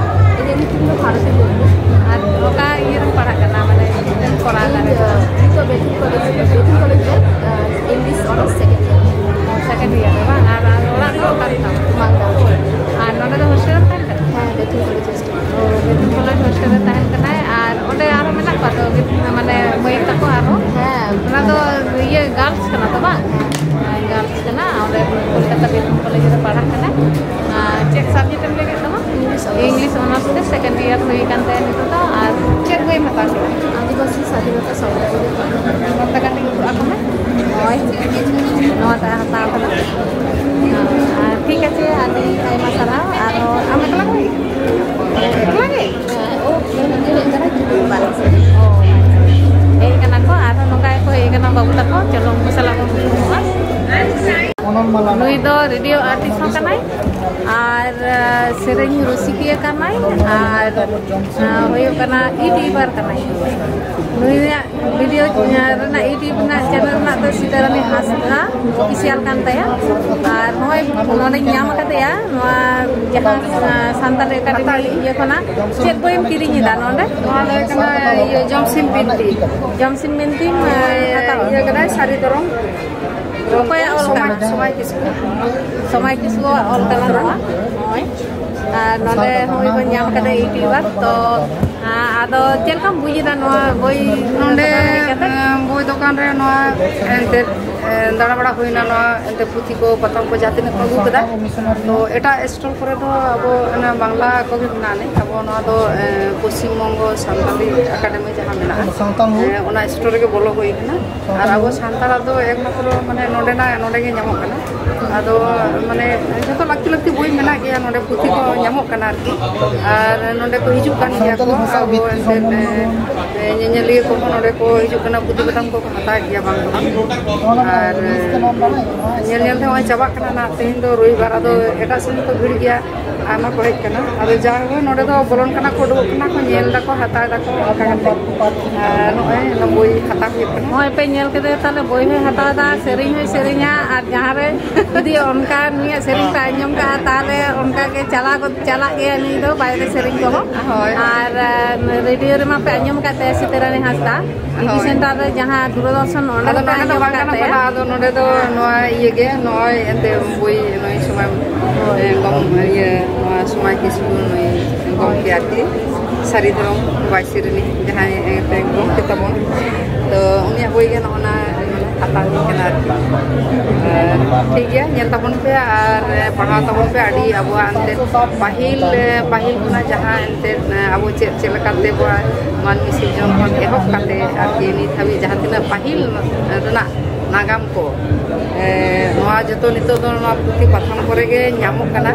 ᱵᱷᱟᱨᱚᱛᱤ ᱢᱩᱨᱢᱩ᱾ ᱟᱨ ᱚᱠᱟ ᱤᱭᱟᱹ ᱨᱮᱢ ᱯᱟᱲᱦᱟᱜ ᱠᱟᱱᱟ, ᱢᱟᱱᱮ ᱪᱮᱫ ᱮᱢ ᱠᱚᱨᱟᱣ ᱫᱟ ᱤᱧ, ᱱᱤᱛᱚᱜ? ᱟᱸ, ᱱᱤᱛᱚᱜ ᱵᱮᱛᱷᱩᱱ ᱠᱚᱞᱮᱡᱽ, ᱵᱮᱛᱷᱩᱱ ᱠᱚᱞᱮᱡᱽ ᱨᱮ, ᱟᱸ, English honours second year᱾ Second year ᱨᱮ ᱵᱟᱝ? ᱟᱨ, ᱟᱨ ᱚᱲᱟᱜ ᱫᱚ ᱚᱠᱟ ᱨᱮ ᱛᱟᱢ? ᱢᱟᱞᱫᱟ᱾ ᱟᱨ ᱱᱚᱰᱮ ᱫᱚ ᱦᱳᱥᱴᱮᱞ ᱨᱮᱢ ᱛᱟᱦᱮᱱ ᱠᱟᱱᱟ? ᱦᱮᱸ, ᱵᱮᱛᱷᱩᱱ ᱠᱚᱞᱮᱡᱽ ᱦᱳᱥᱴᱮᱞ᱾ ᱚ, ᱵᱮᱛᱷᱩᱱ ᱠᱚᱞᱮᱡᱽ ᱦᱳᱥᱴᱮᱞ ᱨᱮ ᱛᱟᱦᱮᱱ ᱠᱟᱱᱟᱭ᱾ ᱟᱨ ᱚᱸᱰᱮ ᱟᱨᱦᱚᱸ ᱢᱮᱱᱟᱜ ᱠᱚᱣᱟ ᱛᱚ, ᱢᱟᱱᱮ ᱢᱟᱹᱭ ᱛᱟᱠᱚ ᱟᱨᱦᱚᱸ? ᱦᱮᱸ᱾ ᱚᱱᱟ ᱫᱚ ᱤᱭᱟᱹ girls ᱠᱟᱱᱟ ᱛᱚ ᱵᱟᱝ? ᱦᱮᱸ, girls ᱠᱟᱱᱟ᱾ ᱚᱸᱰᱮ ᱠᱳᱞᱠᱟᱛᱟ ᱵᱮᱛᱷᱩᱱ ᱠᱚᱞᱮᱡᱽ ᱨᱮ ᱯᱟᱲᱦᱟᱜ ᱠᱟᱱᱟᱭ᱾ ᱟᱨ ᱪᱮᱫ subject ᱮᱢ ᱞᱟᱹᱭ ᱠᱮᱫ ᱛᱟᱢᱟ? English honours᱾ English honours ᱛᱮ second year ᱦᱩᱭ ᱠᱟᱱ ᱛᱟᱭᱟ ᱱᱤᱛᱚᱜ ᱫᱚ᱾ ᱟᱨ ᱪᱮᱫ ᱵᱳᱭᱮᱢ ᱦᱟᱛᱟᱣ ᱠᱮᱫᱟ? ᱟᱹᱫᱤᱵᱟᱹᱥᱤ ᱥᱟᱫᱷᱤᱱᱚᱛᱟ ᱥᱚᱝᱜᱨᱟᱢ᱾ ᱱᱚᱛᱮ ᱠᱟᱹᱴᱤᱡ ᱩᱫᱩᱜ ᱟᱠᱚ ᱢᱮ᱾ ᱱᱚᱜᱼᱚᱭ, ᱱᱚᱣᱟ ᱴᱟᱜ ᱦᱟᱛᱟᱣ ᱠᱟᱫᱟ᱾ ᱟᱨ ᱴᱷᱤᱠ ᱟᱪᱷᱮ, ᱟᱹᱰᱤ ᱟᱭᱢᱟ ᱥᱟᱨᱦᱟᱣ᱾ ᱟᱨᱦᱚᱸ ᱟᱢ ᱮᱠᱞᱟ ᱜᱮ? ᱮᱠᱞᱟ ᱜᱮ? ᱦᱮᱸ, ᱳ, ᱤᱧ ᱦᱮᱡ ᱠᱟᱱᱟ ᱠᱤᱪᱷᱩ ᱫᱤᱱ ᱵᱟᱫ᱾ ᱚ, ᱦᱮᱡ ᱠᱟᱱᱟ ᱠᱚ, ᱟᱨᱦᱚᱸ ᱱᱚᱝᱠᱟ ᱜᱮᱠᱚ ᱦᱮᱡ ᱠᱟᱱᱟ ᱵᱟᱹᱵᱩ ᱛᱟᱠᱚ᱾ ᱪᱚᱞᱚ, ᱩᱱᱠᱩ ᱥᱟᱞᱟᱜ ᱵᱚᱱ ᱩᱯᱨᱩᱢᱚᱜᱼᱟ᱾ ᱱᱩᱭ ᱫᱚ radio artist ᱦᱚᱸ ᱠᱟᱱᱟᱭ ᱟᱨ, ᱟᱸ, ᱥᱮᱨᱮᱧ ᱨᱩᱥᱤᱠᱤᱭᱟᱹ ᱠᱟᱱᱟᱭ ᱟᱨ, ᱟᱸ, ᱦᱩᱭᱩᱜ ᱠᱟᱱᱟ YouTuber ᱠᱟᱱᱟᱭ᱾ ᱱᱩᱭᱟᱜ video, ᱟᱸ, ᱨᱮᱱᱟᱜ YouTube ᱨᱮᱱᱟᱜ channel ᱨᱮᱱᱟᱜ ᱫᱚ ᱥᱤᱛᱟᱨᱟᱱᱤ ᱦᱟᱸᱥᱫᱟ official ᱠᱟᱱ ᱛᱟᱭᱟ᱾ ᱟᱨ ᱱᱚᱜᱼᱚᱭ ᱱᱚᱰᱮᱧ ᱧᱟᱢ ᱟᱠᱟᱫᱮᱭᱟ, ᱱᱚᱣᱟ ᱡᱟᱦᱟᱸ, ᱟᱸ, ᱥᱟᱱᱛᱟᱲ ᱮᱠᱟᱰᱮᱢᱤ ᱤᱭᱟᱹ ᱠᱷᱚᱱᱟᱜ᱾ ᱪᱮᱫ ᱵᱳᱭᱮᱢ ᱠᱤᱨᱤᱧ ᱮᱫᱟ ᱱᱚᱰᱮ? ᱱᱚᱣᱟ ᱫᱚ ᱦᱩᱭᱩᱜ ᱠᱟᱱᱟ, ᱤᱭᱟᱹ, ᱡᱚᱢᱥᱤᱢ ᱵᱤᱱᱛᱤ᱾ ᱡᱚᱢᱥᱤᱢ ᱵᱤᱱᱛᱤ, ᱟᱸ, ᱤᱭᱟᱹ ᱠᱟᱫᱟᱭ ᱥᱟᱹᱨᱤ ᱫᱷᱚᱨᱚᱢ᱾ ᱚᱠᱚᱭᱟᱜ ᱚᱞ ᱠᱟᱱᱟ? ᱥᱚᱢᱟᱭ ᱠᱤᱥᱠᱩ᱾ ᱥᱚᱢᱟᱭ ᱠᱤᱥᱠᱩᱣᱟᱜ ᱚᱞ ᱠᱟᱱᱟ ᱱᱚᱣᱟ᱾ ᱱᱚᱜᱼᱚᱭ᱾ ᱟᱨ ᱱᱚᱰᱮ ᱦᱚᱸ ᱵᱚᱱ ᱧᱟᱢ ᱠᱟᱫᱟ YouTuber᱾ ᱛᱚ, ᱟᱸ, ᱟᱫᱚ ᱪᱮᱫ ᱞᱮᱠᱟᱢ ᱵᱩᱡ ᱮᱫᱟ ᱱᱚᱣᱟ ᱵᱳᱭ ᱱᱚᱰᱮ, ᱫᱚᱠᱟᱱ ᱨᱮ ᱦᱮᱡ ᱠᱟᱛᱮ? ᱮᱸ, ᱵᱳᱭ ᱫᱚᱠᱟᱱ ᱨᱮ ᱱᱚᱣᱟ ᱮᱱᱛᱮᱫ, ᱮᱸ, ᱫᱟᱬᱟ ᱵᱟᱲᱟ ᱦᱩᱭᱱᱟ, ᱱᱚᱣᱟ ᱮᱱᱛᱮᱫ ᱯᱩᱛᱷᱤ ᱠᱚ, ᱯᱟᱛᱷᱟᱢ ᱠᱚ ᱡᱟᱦᱟᱸ ᱛᱤᱱᱟᱹᱜ ᱠᱚ ᱟᱹᱜᱩ ᱠᱟᱫᱟ᱾ ᱛᱚ, ᱮᱴᱟᱜ ᱥᱴᱚᱞ ᱠᱚᱨᱮ ᱫᱚ ᱟᱵᱚ ᱚᱱᱟ ᱵᱟᱝᱞᱟ ᱠᱚᱜᱮ ᱢᱮᱱᱟᱜ ᱟᱹᱱᱤᱡ᱾ ᱟᱵᱚ ᱱᱚᱣᱟ ᱫᱚ, ᱮᱸ, ᱯᱚᱥᱪᱤᱢ ᱵᱚᱝᱜᱚ ᱥᱟᱱᱛᱟᱞᱤ ᱮᱠᱟᱰᱮᱢᱤ ᱡᱟᱦᱟᱸ ᱢᱮᱱᱟᱜᱼᱟ, ᱥᱟᱱᱛᱟᱞ ᱦᱩ᱾ ᱮᱸ, ᱚᱱᱟ ᱥᱴᱚᱞ ᱨᱮᱜᱮ ᱵᱚᱞᱚ ᱦᱩᱭ ᱠᱟᱱᱟ᱾ ᱟᱨ ᱟᱵᱚ ᱥᱟᱱᱛᱟᱲᱟᱜ ᱫᱚ ᱮᱠᱢᱟᱛᱨᱚ, ᱢᱟᱱᱮ, ᱱᱚᱰᱮᱱᱟᱜ, ᱱᱚᱰᱮ ᱜᱮ ᱧᱟᱢᱚᱜ ᱠᱟᱱᱟ᱾ ᱟᱫᱚ, ᱢᱟᱱᱮ, ᱡᱚᱛᱚ ᱞᱟᱹᱠᱛᱤ ᱞᱟᱹᱠᱛᱤ ᱵᱳᱭ ᱢᱮᱱᱟᱜ ᱜᱮᱭᱟ, ᱱᱚᱰᱮ ᱯᱩᱛᱷᱤ ᱠᱚ ᱧᱟᱢᱚᱜ ᱠᱟᱱᱟ ᱟᱨᱠᱤ᱾ ᱟᱨ ᱱᱚᱰᱮ ᱠᱚ ᱦᱤᱡᱩᱜ ᱠᱟᱱ ᱜᱮᱭᱟ ᱠᱚ, ᱥᱟᱱᱛᱟᱞᱤ ᱵᱷᱟᱥᱟ ᱟᱵᱚ ᱵᱤᱫᱽᱫᱟᱹ ᱮᱱᱛᱮᱫ, ᱥᱚᱢᱵᱚᱱᱫᱷᱚ ᱮ, ᱧᱮᱧᱮᱞᱤᱭᱟᱹ ᱠᱚᱦᱚᱸ ᱱᱚᱰᱮ ᱠᱚ ᱦᱤᱡᱩᱜ ᱠᱟᱱᱟ, ᱯᱩᱛᱷᱤ ᱯᱟᱛᱷᱟᱢ ᱠᱚᱠᱚ ᱦᱟᱛᱟᱣ ᱜᱮᱭᱟ, ᱵᱟᱝ ᱫᱚ ᱵᱟᱝ᱾ ᱟᱨ ᱧᱮᱞ ᱧᱮᱞ ᱛᱮ ᱱᱚᱜᱼᱚᱭ ᱪᱟᱵᱟᱜ ᱠᱟᱱᱟ ᱱᱟᱜ, ᱛᱮᱦᱮᱧ ᱫᱚ ᱨᱚᱵᱤᱵᱟᱨ, ᱟᱫᱚ ᱮᱴᱟᱜ ᱥᱮᱱ ᱫᱚ ᱵᱷᱤᱲ ᱜᱮᱭᱟ, ᱟᱭᱢᱟ ᱠᱚ ᱦᱮᱡ ᱠᱟᱱᱟ᱾ ᱟᱫᱚ ᱡᱟ ᱦᱳᱭ, ᱱᱚᱰᱮ ᱫᱚ ᱵᱚᱞᱚᱱ ᱠᱟᱱᱟ ᱠᱚ, ᱩᱰᱩᱠᱚᱜ ᱠᱟᱱᱟ ᱠᱚ, ᱧᱮᱞ ᱫᱟᱠᱚ, ᱦᱟᱛᱟᱣ ᱫᱟᱠᱚ, ᱚᱱᱠᱟ ᱠᱟᱛᱮ᱾ ᱟᱨ ᱱᱚᱜᱼᱚᱭ ᱚᱱᱟ ᱵᱳᱭ ᱦᱟᱛᱟᱣ ᱦᱩᱭᱩᱜ ᱠᱟᱱᱟ᱾ ᱱᱚᱜᱼᱚᱭ ᱯᱮ ᱧᱮᱞ ᱠᱮᱫᱮ, ᱛᱟᱦᱞᱮ ᱵᱳᱭ ᱦᱚᱸᱭ ᱦᱟᱛᱟᱣ ᱮᱫᱟ, ᱥᱮᱨᱮᱧ ᱦᱚᱸᱭ ᱥᱮᱨᱮᱧᱟ, ᱟᱨ ᱡᱟᱦᱟᱸ ᱨᱮ ᱡᱩᱫᱤ ᱚᱱᱠᱟ ᱱᱩᱭᱟᱜ ᱥᱮᱨᱮᱧ ᱯᱮ ᱟᱸᱡᱚᱢ ᱛᱟᱦᱞᱮ ᱚᱱᱠᱟ ᱜᱮ ᱪᱟᱞᱟᱣ ᱜᱚᱫ, ᱪᱟᱞᱟᱜ ᱜᱮᱭᱟ ᱱᱩᱭ ᱫᱚ ᱵᱟᱭᱨᱮ ᱥᱮᱨᱮᱧ ᱠᱚᱦᱚᱸ᱾ ᱦᱳᱭ᱾ ᱟᱨ ᱟᱸ, ᱨᱮᱰᱤᱭᱳ ᱨᱮᱢᱟ ᱯᱮ ᱟᱸᱡᱚᱢ ᱟᱠᱟᱫ ᱛᱟᱭᱟ ᱥᱤᱛᱟᱹ ᱨᱟᱱᱤ ᱦᱟᱸᱥᱫᱟ, ᱴᱤᱵᱷᱤ ᱦᱳᱭ᱾ ᱥᱮᱱᱴᱟᱨ ᱨᱮ ᱡᱟᱦᱟᱸ ᱫᱩᱨᱚᱫᱚᱨᱥᱚᱱ, ᱚᱸᱰᱮ ᱟᱫᱚ ᱫᱚᱯᱮ ᱱᱚᱰᱮ ᱫᱚ ᱟᱸᱡᱚᱢ ᱵᱟᱝ ᱟᱠᱟᱫ ᱜᱟᱱᱚᱜ ᱛᱟᱭᱟ? ᱠᱟᱱᱟ, ᱟᱫᱚ ᱱᱚᱰᱮ ᱫᱚ ᱦᱮᱸ᱾ ᱱᱚᱣᱟ ᱤᱭᱟᱹ ᱜᱮ, ᱱᱚᱜᱼᱚᱭ ᱮᱱᱛᱮ ᱵᱳᱭ, ᱱᱩᱭ ᱥᱚᱢᱟᱡᱽ, ᱦᱳᱭ᱾ ᱮ, ᱜᱚᱢ-, ᱤᱭᱟᱹ, ᱱᱚᱣᱟ ᱥᱚᱢᱟᱡᱽ ᱠᱤᱥᱠᱩ ᱱᱩᱭ ᱦᱳᱭ᱾ ᱜᱚᱢᱠᱮ ᱟᱨᱠᱤ ᱥᱟᱹᱨᱤ ᱫᱷᱚᱨᱚᱢ ᱵᱟᱭᱥᱤ ᱨᱤᱱᱤᱡ ᱡᱟᱦᱟᱸᱭ ᱮᱱᱛᱮ ᱜᱚᱢᱠᱮ ᱛᱟᱵᱚᱱ, ᱛᱚ ᱩᱱᱤᱭᱟᱜ ᱵᱳᱭ ᱜᱮ ᱱᱚᱜᱼᱚ ᱱᱟ ᱦᱟᱛᱟᱣ ᱦᱩᱭ ᱠᱟᱱᱟ ᱟᱨᱠᱤ᱾ ᱟᱨ ᱴᱷᱤᱠ ᱜᱮᱭᱟ, ᱧᱮᱞ ᱛᱟᱵᱚᱱ ᱯᱮ ᱟᱨ ᱯᱟᱲᱦᱟᱣ ᱛᱟᱵᱚᱱ ᱯᱮ᱾ ᱟᱹᱰᱤ ᱟᱵᱚᱣᱟᱜ ᱮᱱᱛᱮᱫ ᱯᱟᱹᱦᱤᱞ, ᱯᱟᱹᱦᱤᱞ ᱠᱷᱚᱱᱟᱜ ᱡᱟᱦᱟᱸ ᱮᱱᱛᱮᱫ ᱟᱵᱚ ᱪᱮᱫ, ᱪᱮᱫ ᱞᱮᱠᱟᱛᱮ ᱵᱚ ᱢᱟᱹᱱᱢᱤ ᱥᱤᱨᱡᱚᱱ ᱠᱷᱚᱱ ᱮᱦᱚᱵ ᱠᱟᱛᱮ ᱟᱨᱠᱤ ᱱᱤᱛ ᱦᱟᱹᱵᱤᱡ ᱡᱟᱦᱟᱸ ᱛᱤᱱᱟᱹᱜ ᱯᱟᱹᱦᱤᱞ ᱨᱮᱱᱟᱜ ᱱᱟᱜᱟᱢ ᱠᱚ, ᱮ, ᱱᱚᱣᱟ ᱡᱚᱛᱚ ᱱᱤᱛᱚᱜ ᱫᱚ ᱱᱚᱣᱟ ᱯᱩᱛᱷᱤ ᱯᱟᱛᱷᱟᱢ ᱠᱚᱨᱮ ᱜᱮ ᱧᱟᱢᱚᱜ ᱠᱟᱱᱟ᱾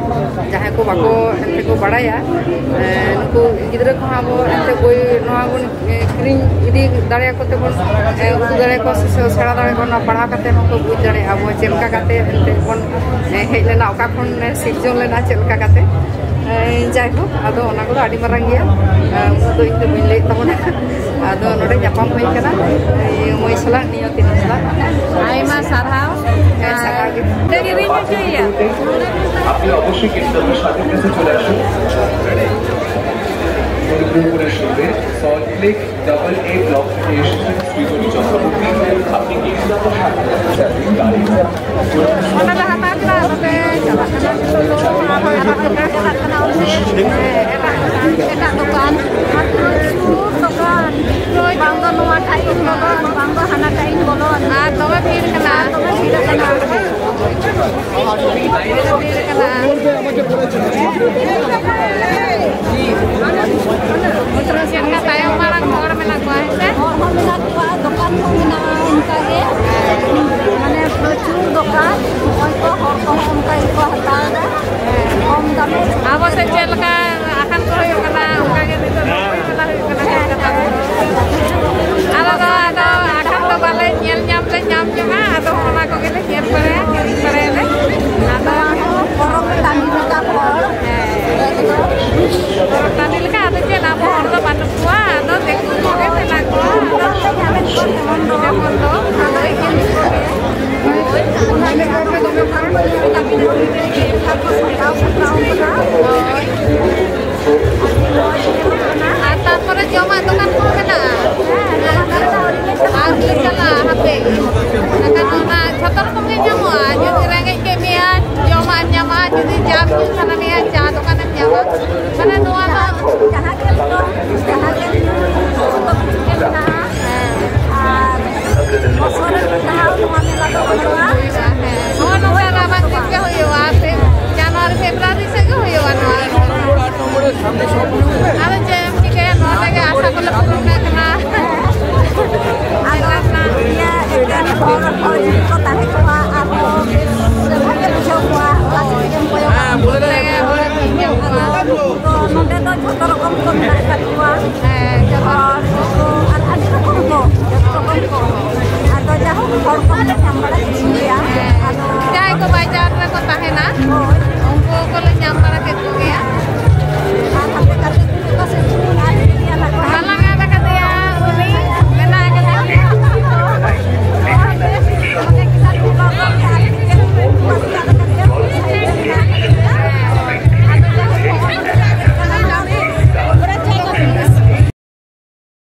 ᱡᱟᱦᱟᱸᱭ ᱠᱚ ᱵᱟᱠᱚ ᱮᱱᱛᱮ ᱠᱚ ᱵᱟᱲᱟᱭᱟ, ᱮ, ᱱᱩᱠᱩ ᱜᱤᱫᱽᱨᱟᱹ ᱠᱚᱦᱚᱸ ᱟᱵᱚ ᱮᱱᱛᱮ ᱵᱳᱭ ᱱᱚᱣᱟ ᱵᱚᱱ ᱮ, ᱠᱤᱨᱤᱧ ᱤᱫᱤ ᱫᱟᱲᱮᱭᱟᱠᱚ ᱛᱮᱵᱚᱱ, ᱮ, ᱩᱫᱩᱜ ᱫᱟᱲᱮᱭᱟᱠᱚᱣᱟ ᱥᱮ, ᱥᱮ ᱥᱮᱬᱟ ᱫᱟᱲᱮᱭᱟᱠᱚᱣᱟ, ᱚᱱᱟ ᱯᱟᱲᱦᱟᱣ ᱠᱟᱛᱮ ᱦᱚᱸᱠᱚ ᱵᱩᱡᱽ ᱫᱟᱲᱮᱭᱟᱜᱼᱟ ᱟᱵᱚ ᱪᱮᱫ ᱞᱮᱠᱟ ᱠᱟᱛᱮ ᱮᱱᱛᱮ ᱵᱚᱱ, ᱮ, ᱦᱮᱡ ᱞᱮᱱᱟ, ᱚᱠᱟ ᱠᱷᱚᱱ, ᱮ, ᱥᱤᱨᱡᱚᱱ ᱞᱮᱱᱟ, ᱪᱮᱫ ᱞᱮᱠᱟ ᱠᱟᱛᱮ᱾ ᱮ, ᱡᱟᱭᱦᱳᱠ, ᱟᱫᱚ ᱚᱱᱟ ᱠᱚᱫᱚ ᱟᱹᱰᱤ ᱢᱟᱨᱟᱝ ᱜᱮᱭᱟ, ᱮ, ᱩᱱᱟᱹᱜ ᱫᱚ ᱤᱧ ᱫᱚ ᱵᱟᱹᱧ ᱞᱟᱹᱭᱮᱫ ᱛᱟᱵᱚᱱᱟ᱾ ᱟᱫᱚ ᱱᱚᱰᱮ ᱧᱟᱯᱟᱢ ᱦᱩᱭ ᱠᱟᱱᱟ, ᱤᱭᱟᱹ, ᱢᱟᱹᱭ ᱥᱟᱞᱟᱜ, ᱱᱤᱭᱚᱛᱤᱱᱟ ᱥᱟᱞᱟᱜ᱾ ᱟᱭᱢᱟ ᱥᱟᱨᱦᱟᱣ᱾ ᱦᱮᱸ, ᱥᱟᱨᱦᱟᱣ ᱜᱮ᱾ ᱟᱯᱮ ᱚᱵᱚশ্যই কেন্দ্রর সাথে কাছে চলে আসুন। মণিপুরের সঙ্গে salt lake double A block থেকে এসেছেন শ্রীমতী চক্রবর্তী। আপনি গিরিজাত সাথে সাথে গাড়ি ᱚᱱᱟ ᱞᱮ ᱦᱟᱛᱟᱣ ᱠᱮᱫᱟ, ᱟᱫᱚ ᱞᱮ ᱪᱟᱞᱟᱜ ᱠᱟᱱᱟ ᱱᱤᱛᱚᱜ ᱫᱚ᱾ ᱟᱨ ᱦᱚᱸ ᱟᱨ ᱦᱚᱸ ᱪᱟᱞᱟᱜ ᱠᱟᱱᱟ ᱚᱱᱛᱮ, ᱮᱴᱟᱜ ᱫᱚᱠᱟᱱ, ᱮᱴᱟᱜ ᱫᱚᱠᱟᱱ᱾ ᱟᱨ ᱯᱨᱚᱪᱩᱨ ᱫᱚᱠᱟᱱ, ᱵᱟᱝ ᱫᱚ ᱱᱚᱣᱟ ᱴᱷᱮᱱ ᱤᱧ ᱵᱚᱞᱚᱱ, ᱵᱟᱝ ᱫᱚ ᱦᱟᱱᱟ ᱴᱷᱮᱱ ᱤᱧ ᱵᱚᱞᱚᱱ᱾ ᱟᱨ ᱫᱚᱢᱮ ᱵᱷᱤᱲ ᱠᱟᱱᱟ᱾ ᱟᱨ ᱫᱚᱢᱮ ᱵᱷᱤᱲ ᱠᱟᱱᱟ᱾ ᱪᱮᱫ ᱞᱮᱠᱟ ᱛᱟᱭᱚᱢ ᱢᱟᱲᱟᱝ ᱦᱚᱲ ᱢᱮᱱᱟᱜ ᱠᱚᱣᱟ, ᱦᱮᱸ ᱥᱮ? ᱦᱚᱲ ᱦᱚᱸ ᱢᱮᱱᱟᱜ ᱠᱚᱣᱟ, ᱫᱚᱠᱟᱱ ᱦᱚᱸ ᱢᱮᱱᱟᱜᱼᱟ, ᱚᱱᱠᱟ ᱜᱮ᱾ ᱢᱟᱱᱮ ᱯᱨᱚᱪᱩᱨ ᱫᱚᱠᱟᱱ, ᱚᱠᱚᱭ ᱠᱚ ᱦᱚᱲ ᱠᱚᱦᱚᱸ ᱚᱱᱠᱟ ᱜᱮᱠᱚ ᱦᱟᱛᱟᱣ ᱮᱫᱟ, ᱠᱚᱢ ᱫᱟᱢ ᱛᱮ᱾ ᱟᱵᱚ ᱥᱮᱫ ᱪᱮᱫ ᱞᱮᱠᱟ ᱟᱠᱷᱟᱱ ᱠᱚ ᱦᱩᱭᱩᱜ ᱠᱟᱱᱟ, ᱚᱱᱠᱟ ᱜᱮ ᱱᱤᱛᱚᱜ ᱫᱚ ᱦᱩᱭ ᱢᱮᱞᱟ ᱦᱩᱭᱩᱜ ᱠᱟᱱᱟ, ᱪᱮᱫ ᱞᱮᱠᱟ ᱵᱟᱝ? ᱟᱞᱮ ᱫᱚ ᱟᱫᱚ ᱟᱠᱷᱟᱱ ᱫᱚ ᱵᱟᱞᱮ ᱧᱮᱞ ᱧᱟᱢ ᱞᱮ ᱧᱟᱢ ᱧᱚᱜᱟ, ᱟᱫᱚ ᱚᱱᱟ ᱠᱚᱜᱮ ᱞᱮ ᱧᱮᱞ ᱵᱟᱲᱟᱭᱟ, ᱠᱤᱨᱤᱧ ᱵᱟᱲᱟᱭᱟᱞᱮ᱾ ᱟᱫᱚ ᱯᱚᱨᱚᱵᱽ ᱴᱟᱺᱰᱤ ᱞᱮᱠᱟ ᱦᱚᱲ᱾ ᱦᱮᱸ᱾ ᱯᱚᱨᱚᱵᱽ ᱴᱟᱺᱰᱤ ᱞᱮᱠᱟ, ᱟᱫᱚ ᱪᱮᱫ ᱟᱵᱚ ᱦᱚᱲ ᱫᱚ ᱵᱟᱹᱱᱩᱜ ᱠᱚᱣᱟ, ᱟᱫᱚ ᱫᱤᱠᱩ ᱠᱚᱜᱮ ᱢᱮᱱᱟᱜ ᱠᱚᱣᱟ᱾ ᱟᱫᱚ ᱡᱮᱢᱚᱱ ᱫᱚ, ᱟᱫᱚ ᱮᱠᱮᱱ ᱫᱤᱠᱩ ᱜᱮ᱾ ᱦᱳᱭ᱾ ᱥᱟᱡᱟᱣ ᱥᱟᱯᱲᱟᱣ ᱠᱟᱱᱟ᱾ ᱦᱳᱭ᱾ ᱟᱨ ᱛᱟᱨᱯᱚᱨᱮ ᱡᱚᱢᱟᱜ ᱫᱚᱠᱟᱱ ᱠᱚᱦᱚᱸ ᱢᱮᱱᱟᱜᱼᱟ᱾ ᱟᱨ ᱞᱮ ᱪᱟᱞᱟᱜᱼᱟ ᱦᱟᱯᱮ᱾ ᱮᱱᱠᱷᱟᱱ ᱚᱱᱟ ᱡᱷᱚᱛᱚ ᱨᱚᱠᱚᱢ ᱜᱮ ᱧᱟᱢᱚᱜᱼᱟ᱾ ᱡᱩᱫᱤ ᱨᱮᱸᱜᱮᱡ ᱠᱮᱫ ᱢᱮᱭᱟ, ᱡᱚᱢᱟᱜ ᱮᱢ ᱧᱟᱢᱟ, ᱡᱩᱫᱤ ᱪᱟ ᱧᱩ ᱥᱟᱱᱟ ᱢᱮᱭᱟ, ᱪᱟ ᱫᱚᱠᱟᱱᱮᱢ ᱧᱟᱢᱟ᱾ ᱢᱟᱱᱮ ᱱᱚᱣᱟ ᱫᱚ ᱡᱟᱦᱟᱸ ᱜᱮ ᱡᱚᱢ, ᱡᱟᱦᱟᱸ ᱜᱮ ᱧᱩ, ᱡᱚᱛᱚ ᱠᱤᱪᱷᱩ ᱜᱮ ᱢᱮᱱᱟᱜᱼᱟ᱾ ᱟᱨ ᱵᱚᱪᱷᱚᱨ ᱨᱮ ᱢᱤᱫ ᱫᱷᱟᱣ ᱱᱚᱣᱟ ᱢᱮᱞᱟ ᱫᱚ ᱦᱩᱭᱩᱜᱼᱟ᱾ ᱦᱮᱸ, ᱱᱚᱜᱼᱚᱭ ᱱᱚᱝᱠᱟ ᱨᱟᱵᱟᱝ ᱫᱤᱱ ᱜᱮ ᱦᱩᱭᱩᱜᱼᱟ᱾ ᱯᱷᱮᱵ-, ᱡᱟᱱᱩᱣᱟᱨᱤ, ᱯᱷᱮᱵᱽᱨᱩᱣᱟᱨᱤ ᱥᱮᱫ ᱜᱮ ᱦᱩᱭᱩᱜᱼᱟ ᱱᱚᱣᱟ᱾ ᱟᱫᱚ ᱪᱮᱫ ᱮᱢ ᱪᱤᱠᱟᱹᱭᱟ, ᱱᱚᱣᱟ ᱛᱮᱜᱮ ᱟᱥᱟ ᱠᱚᱞᱮ ᱯᱩᱨᱩᱱ ᱠᱟᱜ ᱠᱟᱱᱟ᱾ ᱟᱫᱚ ᱤᱭᱟᱹ ᱮᱠᱮᱱ ᱦᱚᱲ, ᱦᱚᱲ ᱡᱩᱫᱤ ᱠᱚ ᱛᱟᱦᱮᱸ ᱠᱚᱜᱼᱟ, ᱟᱨᱦᱚᱸ ᱵᱮᱥ ᱵᱷᱟᱜᱮ ᱵᱩᱡᱷᱟᱹᱣ ᱠᱚᱜᱼᱟ᱾ ᱚᱱᱟ ᱪᱮᱫ ᱮᱢ ᱠᱚᱭᱚᱜᱟ? ᱦᱮᱸ, ᱵᱚᱞᱮ ᱛᱮᱜᱮ ᱦᱚᱲ ᱮᱢ ᱧᱟᱢ ᱠᱚᱣᱟ᱾ ᱛᱚ ᱱᱚᱰᱮ ᱫᱚ ᱡᱷᱚᱛᱚ ᱨᱚᱠᱚᱢ ᱠᱚ ᱢᱮᱱᱟᱜ ᱟᱠᱟᱫ ᱠᱚᱣᱟ᱾ ᱦᱮᱸ, ᱡᱚᱛᱚ᱾ ᱦᱚᱲ ᱠᱚ ᱟᱨ ᱟᱹᱰᱤ ᱨᱚᱠᱚᱢ ᱠᱚ, ᱡᱚᱛᱚ ᱨᱚᱠᱚᱢ ᱠᱚ᱾ ᱟᱫᱚ ᱡᱟᱦᱳᱠ, ᱦᱚᱲ ᱠᱚᱦᱚᱸ ᱞᱮ ᱧᱟᱢ ᱵᱟᱲᱟ ᱠᱮᱫ ᱠᱚᱜᱮᱭᱟ᱾ ᱦᱮᱸ᱾ ᱟᱫᱚ ᱡᱟᱦᱟᱸᱭ ᱠᱚ ᱵᱟᱡᱟᱨ ᱨᱮᱠᱚ ᱛᱟᱦᱮᱱᱟ, ᱦᱳᱭ᱾